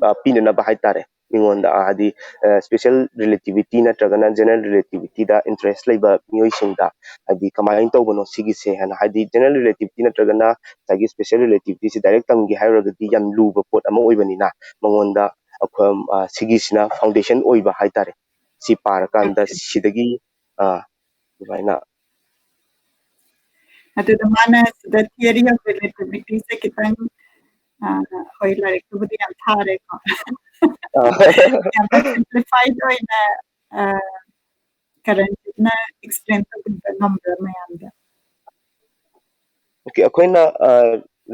ꯑ, ꯄꯤꯅꯅꯕ ꯍꯥꯏꯇꯥꯔꯦ ꯃꯤꯉꯣꯟꯗ, ꯑ, ꯍꯥꯏꯗꯤ, ꯑ, special relativity ꯅꯠꯇ꯭ꯔꯒꯅ general relativity-ꯗ interest ꯂꯩꯕ ꯃꯤꯑꯣꯏꯁꯤꯡꯗ, ꯍꯥꯏꯗꯤ ꯀꯃꯥꯏꯅ ꯇꯧꯕꯅꯣ ꯁꯤꯒꯤꯁꯦ ꯍꯥꯏꯅ, ꯍꯥꯏꯗꯤ general relativity ꯅꯠꯇ꯭ꯔꯒꯅ ꯉꯁꯥꯏꯒꯤ special relativity-ꯁꯤ direct ꯇꯝꯒꯦ ꯍꯥꯏꯔꯨꯔꯒꯗꯤ ꯌꯥꯝ ꯂꯨꯕ ꯄꯣꯠ ꯑꯃ ꯑꯣꯏꯕꯅꯤꯅ ꯃꯉꯣꯟꯗ ꯑꯩꯈꯣꯏ, ꯑ, ꯁꯤꯒꯤꯁꯤꯅ foundation ꯑꯣꯏꯕ ꯍꯥꯏꯇꯥꯔꯦ꯫ ꯁꯤ ꯄꯥꯔꯀꯥꯟꯗ Okay. ꯁꯤꯗꯒꯤ, ꯑ, ꯑꯗꯨꯃꯥꯏꯅ ꯑꯗꯨꯗ ꯃꯥꯅ ꯁꯤꯗ theory of relativity-ꯁꯦ ꯈꯤꯇꯪ, ꯑ, ꯍꯣꯏ, ꯂꯥꯏꯔꯤꯛꯇꯨꯕꯨꯗꯤ ꯌꯥꯝ ꯊꯥꯔꯦꯀꯣ꯫ ꯑ, ꯌꯥꯝꯅ simplified ꯑꯣꯏꯅ, ꯑ, ꯀꯔꯟꯖꯤꯠꯅ explain ꯇꯧꯕꯤꯕ ꯉꯝꯕ꯭ꯔꯥ ꯃꯌꯥꯝꯗ? Okay, ꯑꯩꯈꯣꯏꯅ, ꯑ,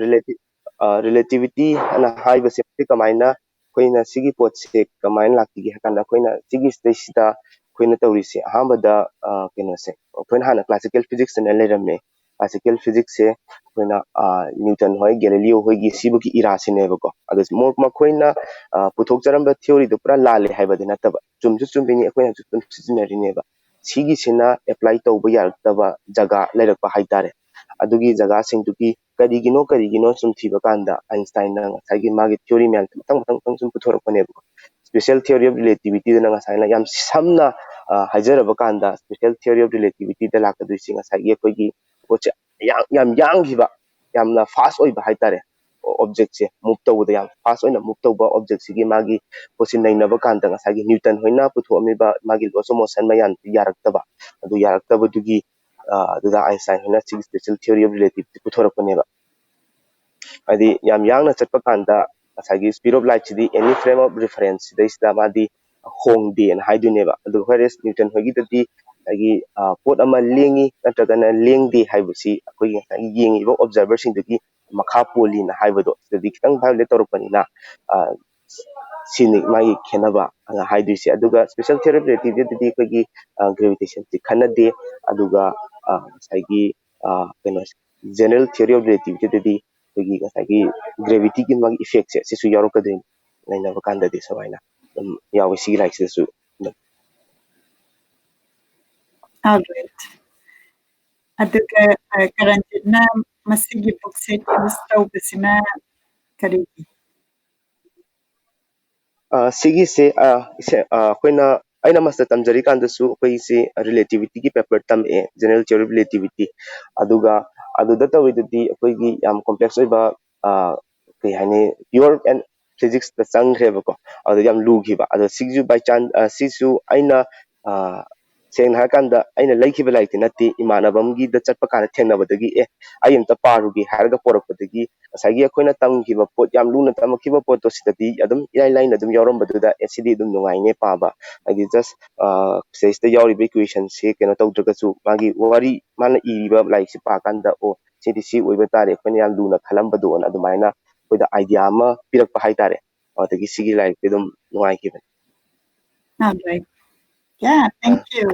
relati-, ꯑ, relativity ꯑꯅ ꯍꯥꯏꯕꯁꯦ ꯁꯤ ꯀꯃꯥꯏꯅ, ꯑꯩꯈꯣꯏꯅ ꯁꯤꯒꯤ ꯄꯣꯠꯁꯦ ꯀꯃꯥꯏꯅ ꯂꯥꯛꯈꯤꯒꯦ ꯍꯥꯏ ꯀꯥꯟꯗ, ꯑꯩꯈꯣꯏꯅ ꯁꯤꯒꯤ ꯁꯤꯗꯩꯁꯤꯗ ꯑꯩꯈꯣꯏꯅ ꯇꯧꯔꯤꯁꯦ ꯑꯍꯥꯟꯕꯗ, ꯑ, ꯀꯩꯅꯣꯁꯦ, ꯑꯩꯈꯣꯏꯅ ꯍꯥꯟꯅ classical physics ꯑꯅ ꯂꯩꯔꯝꯃꯦ꯫ Classical physics-ꯁꯦ ꯑꯩꯈꯣꯏꯅ, ꯑ, Newton ꯍꯣꯏ, Galileo ꯍꯣꯏꯒꯤ ꯁꯤꯕꯨꯒꯤ era-ꯁꯤꯅꯦꯕꯀꯣ꯫ ꯑꯗꯨ ꯃꯣ-, ꯃꯈꯣꯏꯅ, ꯑ, ꯄꯨꯊꯣꯛꯆꯔꯝꯕ theory-ꯗꯣ ꯄꯨꯔꯥ ꯂꯥꯜꯂꯦ ꯍꯥꯏꯕꯗꯤ ꯅꯠꯇꯕ, ꯆꯨꯝꯁꯨ ꯆꯨꯝꯃꯤꯅꯤ, ꯑꯩꯈꯣꯏꯅ ꯍꯧꯖꯤꯛ ꯑꯗꯨꯝ ꯁꯤꯖꯤꯟꯅꯔꯤꯅꯦꯕ꯫ ꯁꯤꯒꯤꯁꯤꯅ apply ꯇꯧꯕ ꯌꯥꯔꯛꯇꯕ ꯖꯒꯥ ꯂꯩꯔꯛꯄ ꯍꯥꯏꯇꯥꯔꯦ꯫ ꯑꯗꯨꯒꯤ ꯖꯒꯥꯁꯤꯡꯗꯨꯒꯤ ꯀꯔꯤꯒꯤꯅꯣ, ꯀꯔꯤꯒꯤꯅꯣ ꯁꯨꯝ ꯊꯤꯕ ꯀꯥꯟꯗ Einstein-ꯅ ꯉꯁꯥꯏꯒꯤ ꯃꯥꯒꯤ theory ꯃꯌꯥꯝꯁꯦ ꯃꯊꯪ, ꯃꯊꯪ, ꯃꯊꯪ ꯁꯨꯝ ꯄꯨꯊꯣꯔꯛꯄꯅꯦꯕꯀꯣ꯫ Special theory of relativity-ꯗꯨꯅ ꯉꯁꯥꯏꯅ ꯌꯥꯝ ꯁꯝꯅ, ꯑ, ꯍꯥꯏꯖꯔꯕ ꯀꯥꯟꯗ, special theory of relativity-ꯗ ꯂꯥꯛꯀꯗꯣꯏꯁꯦ ꯉꯁꯥꯏꯒꯤ ꯑꯩꯈꯣꯏꯒꯤ ꯄꯣꯠꯁꯦ ꯌꯥꯝ, ꯌꯥꯝ ꯌꯥꯡꯈꯤꯕ, ꯌꯥꯝꯅ fast ꯑꯣꯏꯕ ꯍꯥꯏꯇꯥꯔꯦ꯫ Object-ꯁꯦ move ꯇꯧꯕꯗ ꯌꯥꯝ fast ꯑꯣꯏꯅ move ꯇꯧꯕ object-ꯁꯤꯒꯤ ꯃꯥꯒꯤ ꯄꯣꯠꯁꯤ ꯅꯩꯅꯕ ꯀꯥꯟꯗ ꯉꯁꯥꯏꯒꯤ Newton ꯍꯣꯏꯅ ꯄꯨꯊꯣꯛꯑꯝꯃꯤꯕ ꯃꯥꯒꯤ laws of motion ꯃꯌꯥꯝꯗꯨ ꯌꯥꯔꯛꯇꯕ꯫ ꯑꯗꯨ ꯌꯥꯔꯛꯇꯕꯗꯨꯒꯤ, ꯑ, ꯑꯗꯨꯗ Einstein ꯍꯣꯏꯅ ꯁꯤꯒꯤ special theory of relativity ꯄꯨꯊꯣꯔꯛꯄꯅꯦꯕ꯫ ꯍꯥꯏꯗꯤ ꯌꯥꯝ ꯌꯥꯡꯅ ꯆꯠꯄ ꯀꯥꯟꯗ ꯉꯁꯥꯏꯒꯤ speed of light-ꯁꯤꯗꯤ any frame of reference ꯁꯤꯗꯩꯁꯤꯗ ꯃꯥꯗꯤ ꯍꯣꯡꯗꯦꯅ ꯍꯥꯏꯗꯣꯏꯅꯦꯕ꯫ ꯑꯗꯨ whereas Newton ꯍꯣꯏꯒꯤꯗꯗꯤ ꯉꯁꯥꯏꯒꯤ ꯄꯣꯠ ꯑꯃ ꯂꯦꯡꯉꯤ ꯅꯠꯇ꯭ꯔꯒꯅ ꯂꯦꯡꯗꯦ ꯍꯥꯏꯕꯁꯤ ꯑꯩꯈꯣꯏꯒꯤ ꯉꯁꯥꯏꯒꯤ ꯌꯦꯡꯉꯤꯕ ꯑꯣꯕꯖꯥꯔꯚꯔꯁꯤꯡꯗꯨꯒꯤ ꯃꯈꯥ ꯄꯣꯜꯂꯤꯅ ꯍꯥꯏꯕꯗꯣ ꯁꯤꯗꯗꯤ ꯈꯤꯇꯪ ꯚꯥꯏꯑꯣꯂꯦꯠ ꯇꯧꯔꯛꯄꯅꯤꯅ, ꯁꯤꯅꯤ ꯃꯥꯒꯤ ꯈꯦꯠꯅꯕ ꯑꯩꯅ ꯍꯥꯏꯗꯣꯏꯁꯦ꯫ ꯑꯗꯨꯒ special theory of relativity ꯗꯗꯤ ꯑꯩꯈꯣꯏꯒꯤ ꯒ꯭ꯔꯦꯚꯤꯇꯦꯁꯟꯁꯤ ꯈꯟꯅꯗꯦ꯫ ꯑꯗꯨꯒ ꯉꯁꯥꯏꯒꯤ ꯀꯩꯅꯣ, general theory of relativity ꯗꯗꯤ ꯑꯩꯈꯣꯏꯒꯤ ꯉꯁꯥꯏꯒꯤ ꯒ꯭ꯔꯦꯚꯤꯇꯤꯒꯤ ꯃꯥꯒꯤ ꯏꯐꯦꯛꯁꯦ ꯁꯤꯁꯨ ꯌꯥꯎꯔꯛꯀꯗꯣꯏꯅꯤ꯫ ꯅꯩꯅꯕ ꯀꯥꯟꯗꯗꯤ ꯁꯨꯃꯥꯏꯅ ꯑꯗꯨꯝ ꯌꯥꯎꯋꯤ ꯁꯤꯒꯤ ꯂꯥꯏꯔꯤꯛꯁꯤꯗꯁꯨ ꯑꯗꯨꯝ꯫ Alright. ꯑꯗꯨꯒ ꯀꯔꯟꯖꯤꯠꯅ ꯃꯁꯤꯒꯤ ꯕꯨꯛꯁꯦ ꯆꯨꯁ ꯇꯧꯕꯁꯤꯅ ꯀꯔꯤꯒꯤ? ꯁꯤꯒꯤꯁꯦ ꯑꯩꯈꯣꯏꯅ, ꯑꯩꯅ ꯃꯥꯁꯇꯔ ꯇꯝꯖꯔꯤꯀꯥꯟꯗꯁꯨ ꯑꯩꯈꯣꯏꯁꯤ ꯔꯤꯂꯦꯇꯤꯚꯤꯇꯤꯒꯤ ꯄꯦꯄꯔ ꯇꯝꯃꯛꯑꯦ, ꯖꯦꯅꯔꯦꯜ ꯊꯤꯑꯣꯔꯤ ꯑꯣꯐ ꯔꯤꯂꯦꯇꯤꯚꯤꯇꯤ꯫ ꯑꯗꯨꯒ ꯑꯗꯨꯗ ꯇꯧꯔꯤꯗꯨꯗꯤ ꯑꯩꯈꯣꯏꯒꯤ ꯌꯥꯝ ꯀꯣꯝꯄ꯭ꯂꯦꯛꯁ ꯑꯣꯏꯕ, ꯀꯩ ꯍꯥꯏꯅꯤ, ꯄꯤꯌꯣꯔ ꯑꯦꯟ ꯐꯤꯖꯤꯛꯁꯇ ꯆꯪꯈ꯭ꯔꯦꯕꯀꯣ꯫ ꯑꯗꯨꯗ ꯌꯥꯝ ꯂꯨꯈꯤꯕ꯫ ꯑꯗꯣ ꯁꯤꯒꯤꯁꯨ by chance, ꯁꯤꯁꯨ ꯑꯩꯅ ꯁꯦꯡꯅ ꯍꯥꯏꯔꯀꯥꯟꯗ ꯑꯩꯅ ꯂꯩꯈꯤꯕ ꯂꯥꯏꯔꯤꯛꯇꯤ ꯅꯠꯇꯦ, ꯏꯃꯥꯟꯅꯕ ꯑꯃꯒꯤꯗ ꯆꯠꯄ ꯀꯥꯟꯗ ꯊꯦꯡꯅꯕꯗꯒꯤ, "ꯑꯦ, ꯑꯩ ꯑꯝꯇ ꯄꯥꯔꯨꯒꯦ" ꯍꯥꯏꯔꯒ ꯄꯣꯔꯛꯄꯗꯒꯤ ꯉꯁꯥꯏꯒꯤ ꯑꯩꯈꯣꯏꯅ ꯇꯝꯈꯤꯕ ꯄꯣꯠ, ꯌꯥꯝ ꯂꯨꯅ ꯇꯝꯃꯛꯈꯤꯕ ꯄꯣꯠꯇꯣ ꯁꯤꯗꯗꯤ ꯑꯗꯨꯝ ꯏꯔꯥꯏ ꯂꯥꯏꯅ ꯑꯗꯨꯝ ꯌꯥꯎꯔꯝꯕꯗꯨꯗ, "ꯑꯦ, ꯁꯤꯗꯤ ꯑꯗꯨꯝ ꯅꯨꯡꯉꯥꯏꯅꯦ ꯄꯥꯕ", ꯍꯥꯏꯗꯤ just ꯁꯤꯗꯩꯁꯤꯗ ꯌꯥꯎꯔꯤꯕ ꯏꯀ꯭ꯋꯦꯁꯟꯁꯦ ꯀꯩꯅꯣ ꯇꯧꯗ꯭ꯔꯒꯁꯨ ꯃꯥꯒꯤ ꯋꯥꯔꯤ, ꯃꯥꯅ ꯏꯔꯤꯕ ꯂꯥꯏꯔꯤꯛꯁꯦ ꯄꯥꯀꯥꯟꯗ, "ꯑꯣ, ꯁꯤꯗꯤ ꯁꯤ ꯑꯣꯏꯕ ꯇꯥꯔꯦ, ꯑꯩꯈꯣꯏꯅ ꯌꯥꯝ ꯂꯨꯅ ꯈꯜꯂꯝꯕꯗꯣꯅ" ꯑꯗꯨꯃꯥꯏꯅ ꯑꯩꯈꯣꯏꯗ ꯑꯥꯏꯗꯤꯌꯥ ꯑꯃ ꯄꯤꯔꯛꯄ ꯍꯥꯏꯇꯥꯔꯦ꯫ ꯑꯗꯒꯤ ꯁꯤꯒꯤ ꯂꯥꯏꯔꯤꯛꯁꯦ ꯑꯗꯨꯝ ꯅꯨꯡꯉꯥꯏꯈꯤꯕꯅꯤ꯫ Alright. Yeah, thank you.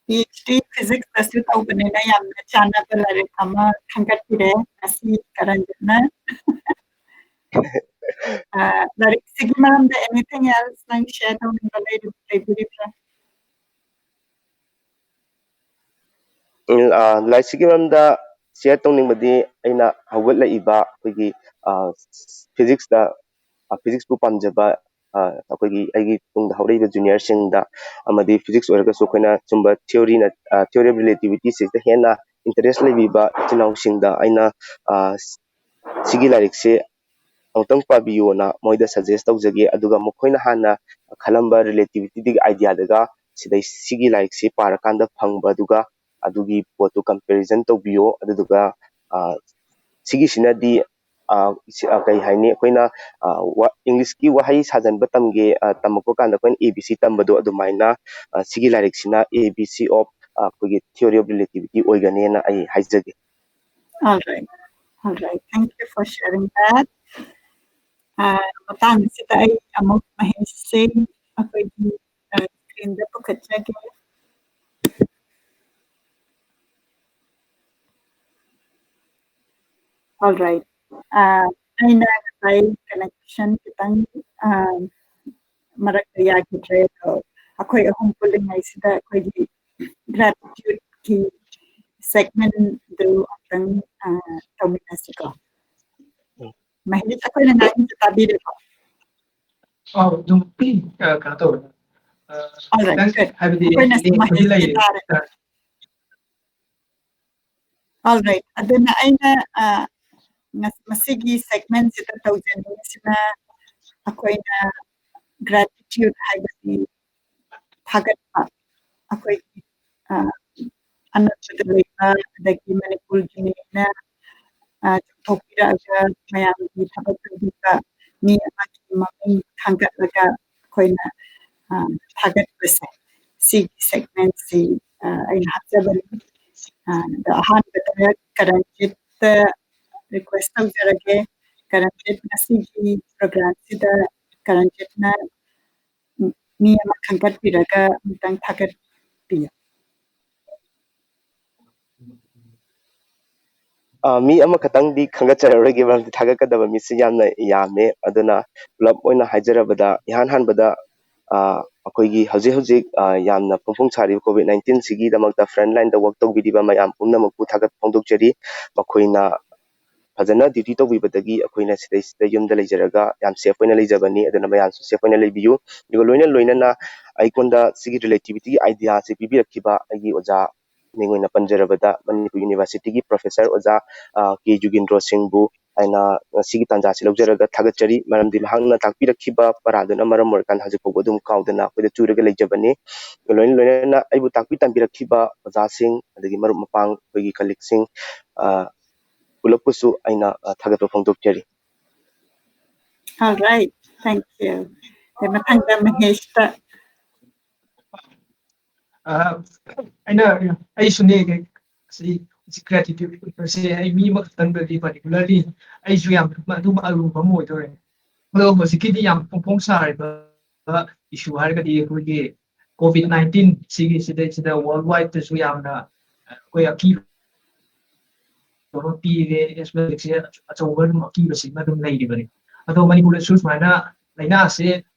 PhD physics ꯇꯁꯨ ꯇꯧꯕꯅꯤꯅ ꯌꯥꯝꯅ ꯆꯥꯟꯅꯕ ꯂꯥꯏꯔꯤꯛ ꯑꯃ ꯈꯟꯒꯠꯄꯤꯔꯦ ꯉꯁꯤ ꯀꯔꯟꯖꯤꯠꯅ꯫ ꯂꯥꯏꯔꯤꯛꯁꯤꯒꯤ ꯃꯔꯝꯗ anything else ꯅꯪ share ꯇꯧꯅꯤꯡꯕ ꯂꯩꯕꯤꯔꯤꯕ꯭ꯔꯥ? ꯂꯥꯏꯔꯤꯛꯁꯤꯒꯤ ꯃꯔꯝꯗ share ꯇꯧꯅꯤꯡꯕꯗꯤ ꯑꯩꯅ ꯍꯧꯒꯠꯂꯛꯏꯕ ꯑꯩꯈꯣꯏꯒꯤ ꯐꯤꯖꯤꯛꯁꯇ, ꯐꯤꯖꯤꯛꯁꯄꯨ ꯄꯥꯝꯖꯕ ꯑꯩꯈꯣꯏꯒꯤ, ꯑꯩꯒꯤ ꯇꯨꯡꯗ ꯍꯧꯔꯛꯏꯕ ꯖꯨꯅꯤꯌꯔꯁꯤꯡꯗ ꯑꯃꯗꯤ ꯐꯤꯖꯤꯛꯁ ꯑꯣꯏꯔꯒꯁꯨ ꯑꯩꯈꯣꯏꯅ ꯁꯨꯝꯕ ꯊꯤꯑꯣꯔꯤꯅ, theory of relativity ꯁꯤꯗ ꯍꯦꯟꯅ interest ꯂꯩꯕꯤꯕ ꯏꯆꯤꯟ ꯏꯅꯥꯎꯁꯤꯡꯗ ꯑꯩꯅ ꯁꯤꯒꯤ ꯂꯥꯏꯔꯤꯛꯁꯦ ꯑꯃꯨꯛꯇꯪ ꯄꯥꯕꯤꯌꯣꯅ ꯃꯣꯏꯗ suggest ꯇꯧꯖꯒꯦ꯫ ꯑꯗꯨꯒ ꯃꯈꯣꯏꯅ ꯍꯥꯟꯅ ꯈꯜꯂꯝꯕ ꯔꯤꯂꯦꯇꯤꯚꯤꯇꯤꯒꯤ ꯑꯥꯏꯗꯤꯌꯥꯗꯨꯒ ꯁꯤꯗꯩ ꯁꯤꯒꯤ ꯂꯥꯏꯔꯤꯛꯁꯤ ꯄꯥꯔꯀꯥꯟꯗ ꯐꯪꯕ, ꯑꯗꯨꯒ ꯑꯗꯨꯒꯤ ꯄꯣꯠꯇꯨ comparison ꯇꯧꯕꯤꯌꯣ꯫ ꯑꯗꯨꯗꯨꯒ ꯁꯤꯒꯤꯁꯤꯅꯗꯤ ꯑ, ꯏꯁꯤ-, ꯑ, ꯀꯩ ꯍꯥꯏꯅꯤ, ꯑꯩꯈꯣꯏꯅ, ꯑ, ꯋꯥ-, ꯏꯪꯂꯤꯁꯀꯤ ꯋꯥꯍꯩ ꯁꯥꯖꯟꯕ ꯇꯝꯒꯦ, ꯑ, ꯇꯝꯃꯛꯄ ꯀꯥꯟꯗ ꯑꯩꯈꯣꯏꯅ A B C ꯇꯝꯕꯗꯣ ꯑꯗꯨꯃꯥꯏꯅ, ꯑ, ꯁꯤꯒꯤ ꯂꯥꯏꯔꯤꯛꯁꯤꯅ A B C of, ꯑ, ꯑꯩꯈꯣꯏꯒꯤ theory of relativity ꯑꯣꯏꯒꯅꯦꯅ ꯑꯩ ꯍꯥꯏꯖꯒꯦ꯫ All right. All right. Thank you for sharing that. ꯑ, ꯃꯇꯥꯡ ꯑꯁꯤꯗ ꯑꯩ ꯑꯃꯨꯛ ꯃꯍꯦꯁ ꯁꯤꯡ ꯑꯩꯈꯣꯏꯒꯤ, ꯑ, screenꯗ ꯄꯨꯈꯠꯆꯒꯦ꯫ All right. ꯑ, ꯑꯩꯅ ꯉꯁꯥꯏ connection ꯈꯤꯇꯪ, ꯑ, ꯃꯔꯛꯇ ꯌꯥꯈꯤꯗ꯭ꯔꯦ, ꯑꯗꯣ ꯑꯩꯈꯣꯏ ꯑꯍꯨꯝ ꯄꯨꯜꯂꯤꯉꯩꯁꯤꯗ ꯑꯩꯈꯣꯏꯒꯤ gratitudeꯀꯤ segmentꯗꯨ ꯑꯝꯇꯪ, ꯑ, ꯇꯧꯃꯤꯟꯅꯁꯤꯀꯣ꯫ ꯃꯍꯦꯁ, ꯑꯩꯈꯣꯏꯅ ꯉꯥꯡꯕꯁꯦ ꯇꯥꯕꯤꯔꯦꯀꯣ? ꯑꯧ, ꯑꯗꯨꯝ, ꯑ, ꯀꯩꯅꯣ ꯇꯧꯔꯦ꯫ ꯑ, All right, ꯈꯤꯇꯪ good. ꯍꯥꯏꯕꯗꯤ ꯑꯩꯈꯣꯏꯅ ꯂꯦꯡꯕꯗꯤ ꯃꯍꯦꯁꯁꯦ ꯂꯩꯔꯦ꯫ ꯇꯥꯔꯦ꯫ ꯑ, All right. ꯑꯗꯨꯅ ꯑꯩꯅ, ꯑ, ꯉ-, ꯃꯁꯤꯒꯤ segmentꯁꯤꯗ ꯇꯧꯖꯅꯤꯡꯉꯤꯁꯤꯅ ꯑꯩꯈꯣꯏꯅ gratitude ꯍꯥꯏꯕꯗꯤ ꯊꯥꯒꯠꯄ, ꯑꯩꯈꯣꯏꯒꯤ, ꯑ, ꯑꯅꯛꯄꯗ ꯂꯩꯕ, ꯑꯗꯒꯤ ꯃꯅꯤꯄꯨꯔꯒꯤ ꯃꯤꯡꯅ, ꯑ, ꯆꯥꯎꯊꯣꯛꯄꯤꯔꯛꯑꯒ ꯃꯌꯥꯝꯒꯤ ꯊꯕꯛ ꯇꯧꯕꯤꯕ ꯃꯤ ꯑꯃꯒꯤ ꯃꯃꯤꯡ ꯊꯥꯡꯒꯠꯂꯒ ꯑꯩꯈꯣꯏꯅ, ꯑ, ꯊꯥꯒꯠꯄꯁꯦ, ꯁꯤꯒꯤ segmentꯁꯤ, ꯑ, ꯑꯩꯅ ꯍꯥꯞꯆꯕꯅꯤ꯫ ꯑ, ꯑꯗꯣ ꯑꯍꯥꯟꯕꯗ ꯀꯔꯟꯖꯤꯠꯇ request ꯇꯧꯖꯔꯒꯦ꯫ ꯀꯔꯟꯖꯤꯠ, ꯉꯁꯤꯒꯤ programꯁꯤꯗ ꯀꯔꯟꯖꯤꯠꯅ ꯃꯤ ꯑꯃ ꯈꯟꯒꯠꯄꯤꯔꯒ ꯑꯃꯨꯛꯇꯪ ꯊꯥꯒꯠꯄꯤꯌꯨ꯫ ꯑ, ꯃꯤ ꯑꯃꯈꯛꯇꯪꯗꯤ ꯈꯟꯒꯠꯆꯔꯔꯣꯏꯒꯦ, ꯃꯔꯝꯗꯤ ꯊꯥꯒꯠꯀꯗꯕ ꯃꯤꯁꯤ ꯌꯥꯝꯅ ꯌꯥꯝꯃꯦ꯫ ꯑꯗꯨꯅ ꯄꯨꯂꯞ ꯑꯣꯏꯅ ꯍꯥꯏꯖꯔꯕꯗ, ꯏꯍꯥꯟ ꯍꯥꯟꯕꯗ, ꯑ, ꯑꯩꯈꯣꯏꯒꯤ ꯍꯧꯖꯤꯛ ꯍꯧꯖꯤꯛ, ꯑ, ꯌꯥꯝꯅ ꯐꯣꯡ ꯐꯣꯡ ꯁꯥꯔꯤꯕ COVID nineteenꯁꯤꯒꯤꯗꯃꯛꯇ front lineꯗ work ꯇꯧꯕꯤꯔꯤꯕ ꯃꯌꯥꯝ ꯄꯨꯝꯅꯃꯛꯄꯨ ꯊꯥꯒꯠ ꯐꯣꯡꯗꯣꯛꯆꯔꯤ꯫ ꯃꯈꯣꯏꯅ ꯐꯖꯅ duty ꯇꯧꯕꯤꯕꯗꯒꯤ ꯑꯩꯈꯣꯏꯅ ꯁꯤꯗꯩꯁꯤꯗ ꯌꯨꯝꯗ ꯂꯩꯖꯔꯒ ꯌꯥꯝ safe ꯑꯣꯏꯅ ꯂꯩꯖꯕꯅꯤ꯫ ꯑꯗꯨꯅ ꯃꯌꯥꯝꯁꯨ safe ꯑꯣꯏꯅ ꯂꯩꯕꯤꯌꯨ꯫ ꯑꯗꯨꯒ ꯂꯣꯏꯅ ꯂꯣꯏꯅꯅ ꯑꯩꯉꯣꯟꯗ ꯁꯤꯒꯤ relativityꯒꯤ ideaꯁꯦ ꯄꯤꯕꯤꯔꯛꯈꯤꯕ ꯑꯩꯒꯤ ꯑꯣꯖꯥ ꯃꯤꯡ ꯑꯣꯏꯅ ꯄꯟꯖꯔꯕꯗ ꯃꯅꯤꯄꯨꯔ Universityꯒꯤ professor ꯑꯣꯖꯥ, ꯑ, ꯀꯦ ꯖꯨꯒꯦꯟꯗ꯭ꯔꯣ ꯁꯤꯡꯕꯨ ꯑꯩꯅ ꯉꯁꯤꯒꯤ ꯇꯥꯟꯖꯥꯁꯤ ꯂꯧꯖꯔꯒ ꯊꯥꯒꯠꯆꯔꯤ꯫ ꯃꯔꯝꯗꯤ ꯃꯍꯥꯛꯅ ꯇꯥꯛꯄꯤꯔꯛꯈꯤꯕ ꯄꯔꯥꯗꯨꯅ ꯃꯔꯝ ꯑꯣꯏꯔꯀꯥꯟꯗ ꯍꯧꯖꯤꯛ ꯐꯥꯎꯕ ꯑꯗꯨꯝ ꯀꯥꯎꯗꯅ ꯑꯩꯈꯣꯏꯗ ꯆꯨꯔꯒ ꯂꯩꯖꯕꯅꯤ꯫ ꯂꯣꯏꯅ ꯂꯣꯏꯅꯅ ꯑꯩꯕꯨ ꯇꯥꯛꯄꯤ ꯇꯝꯕꯤꯔꯛꯈꯤꯕ ꯑꯣꯖꯥꯁꯤꯡ, ꯑꯗꯒꯤ ꯃꯔꯨꯞ ꯃꯄꯥꯡ, ꯑꯩꯈꯣꯏꯒꯤ colleagueꯁꯤꯡ, ꯑ, ꯄꯨꯂꯞꯄꯨꯁꯨ ꯑꯩꯅ ꯊꯥꯒꯠꯄ ꯐꯣꯡꯗꯣꯛꯆꯔꯤ꯫ All right, thank you. ꯃꯊꯪꯗ ꯃꯍꯦꯁꯇ꯫ ꯑꯩꯅ ꯑꯩꯁꯨꯅꯦ꯫ ꯁꯤ ꯒ꯭ꯔꯦꯇꯤꯇ꯭ꯌꯨꯠ ꯎꯠꯄꯁꯦ ꯑꯩ ꯃꯤ ꯑꯃꯈꯛꯇꯪꯗꯗꯤ particularly ꯑꯩꯁꯨ ꯌꯥꯝ ꯑꯗꯨꯝ ꯑꯔꯨꯕ ꯑꯃ ꯑꯣꯏꯗꯣꯔꯦ꯫ ꯑꯗꯣ ꯍꯧꯖꯤꯛꯀꯤꯗꯤ ꯌꯥꯝ ꯐꯣꯡ ꯐꯣꯡ ꯁꯥꯔꯤꯕ issue ꯍꯥꯏꯔꯒꯗꯤ ꯑꯩꯈꯣꯏꯒꯤ COVID nineteen ꯁꯤꯒꯤ ꯁꯤꯗꯩꯁꯤꯗ world wide ꯇꯁꯨ ꯌꯥꯝꯅ ꯑꯩꯈꯣꯏ ꯑꯀꯤꯕ ꯑꯃ ꯄꯤꯔꯦ꯫ ꯍꯧꯖꯤꯛꯁꯦ ꯑꯆꯧꯕ ꯑꯗꯨꯝ ꯑꯀꯤꯕꯁꯤꯃ ꯑꯗꯨꯝ ꯂꯩꯔꯤꯕꯅꯤ꯫ ꯑꯗꯣ ꯃꯅꯤꯄꯨꯔꯗꯁꯨ ꯁꯨꯃꯥꯏꯅ ꯂꯥꯏꯅꯥꯁꯦ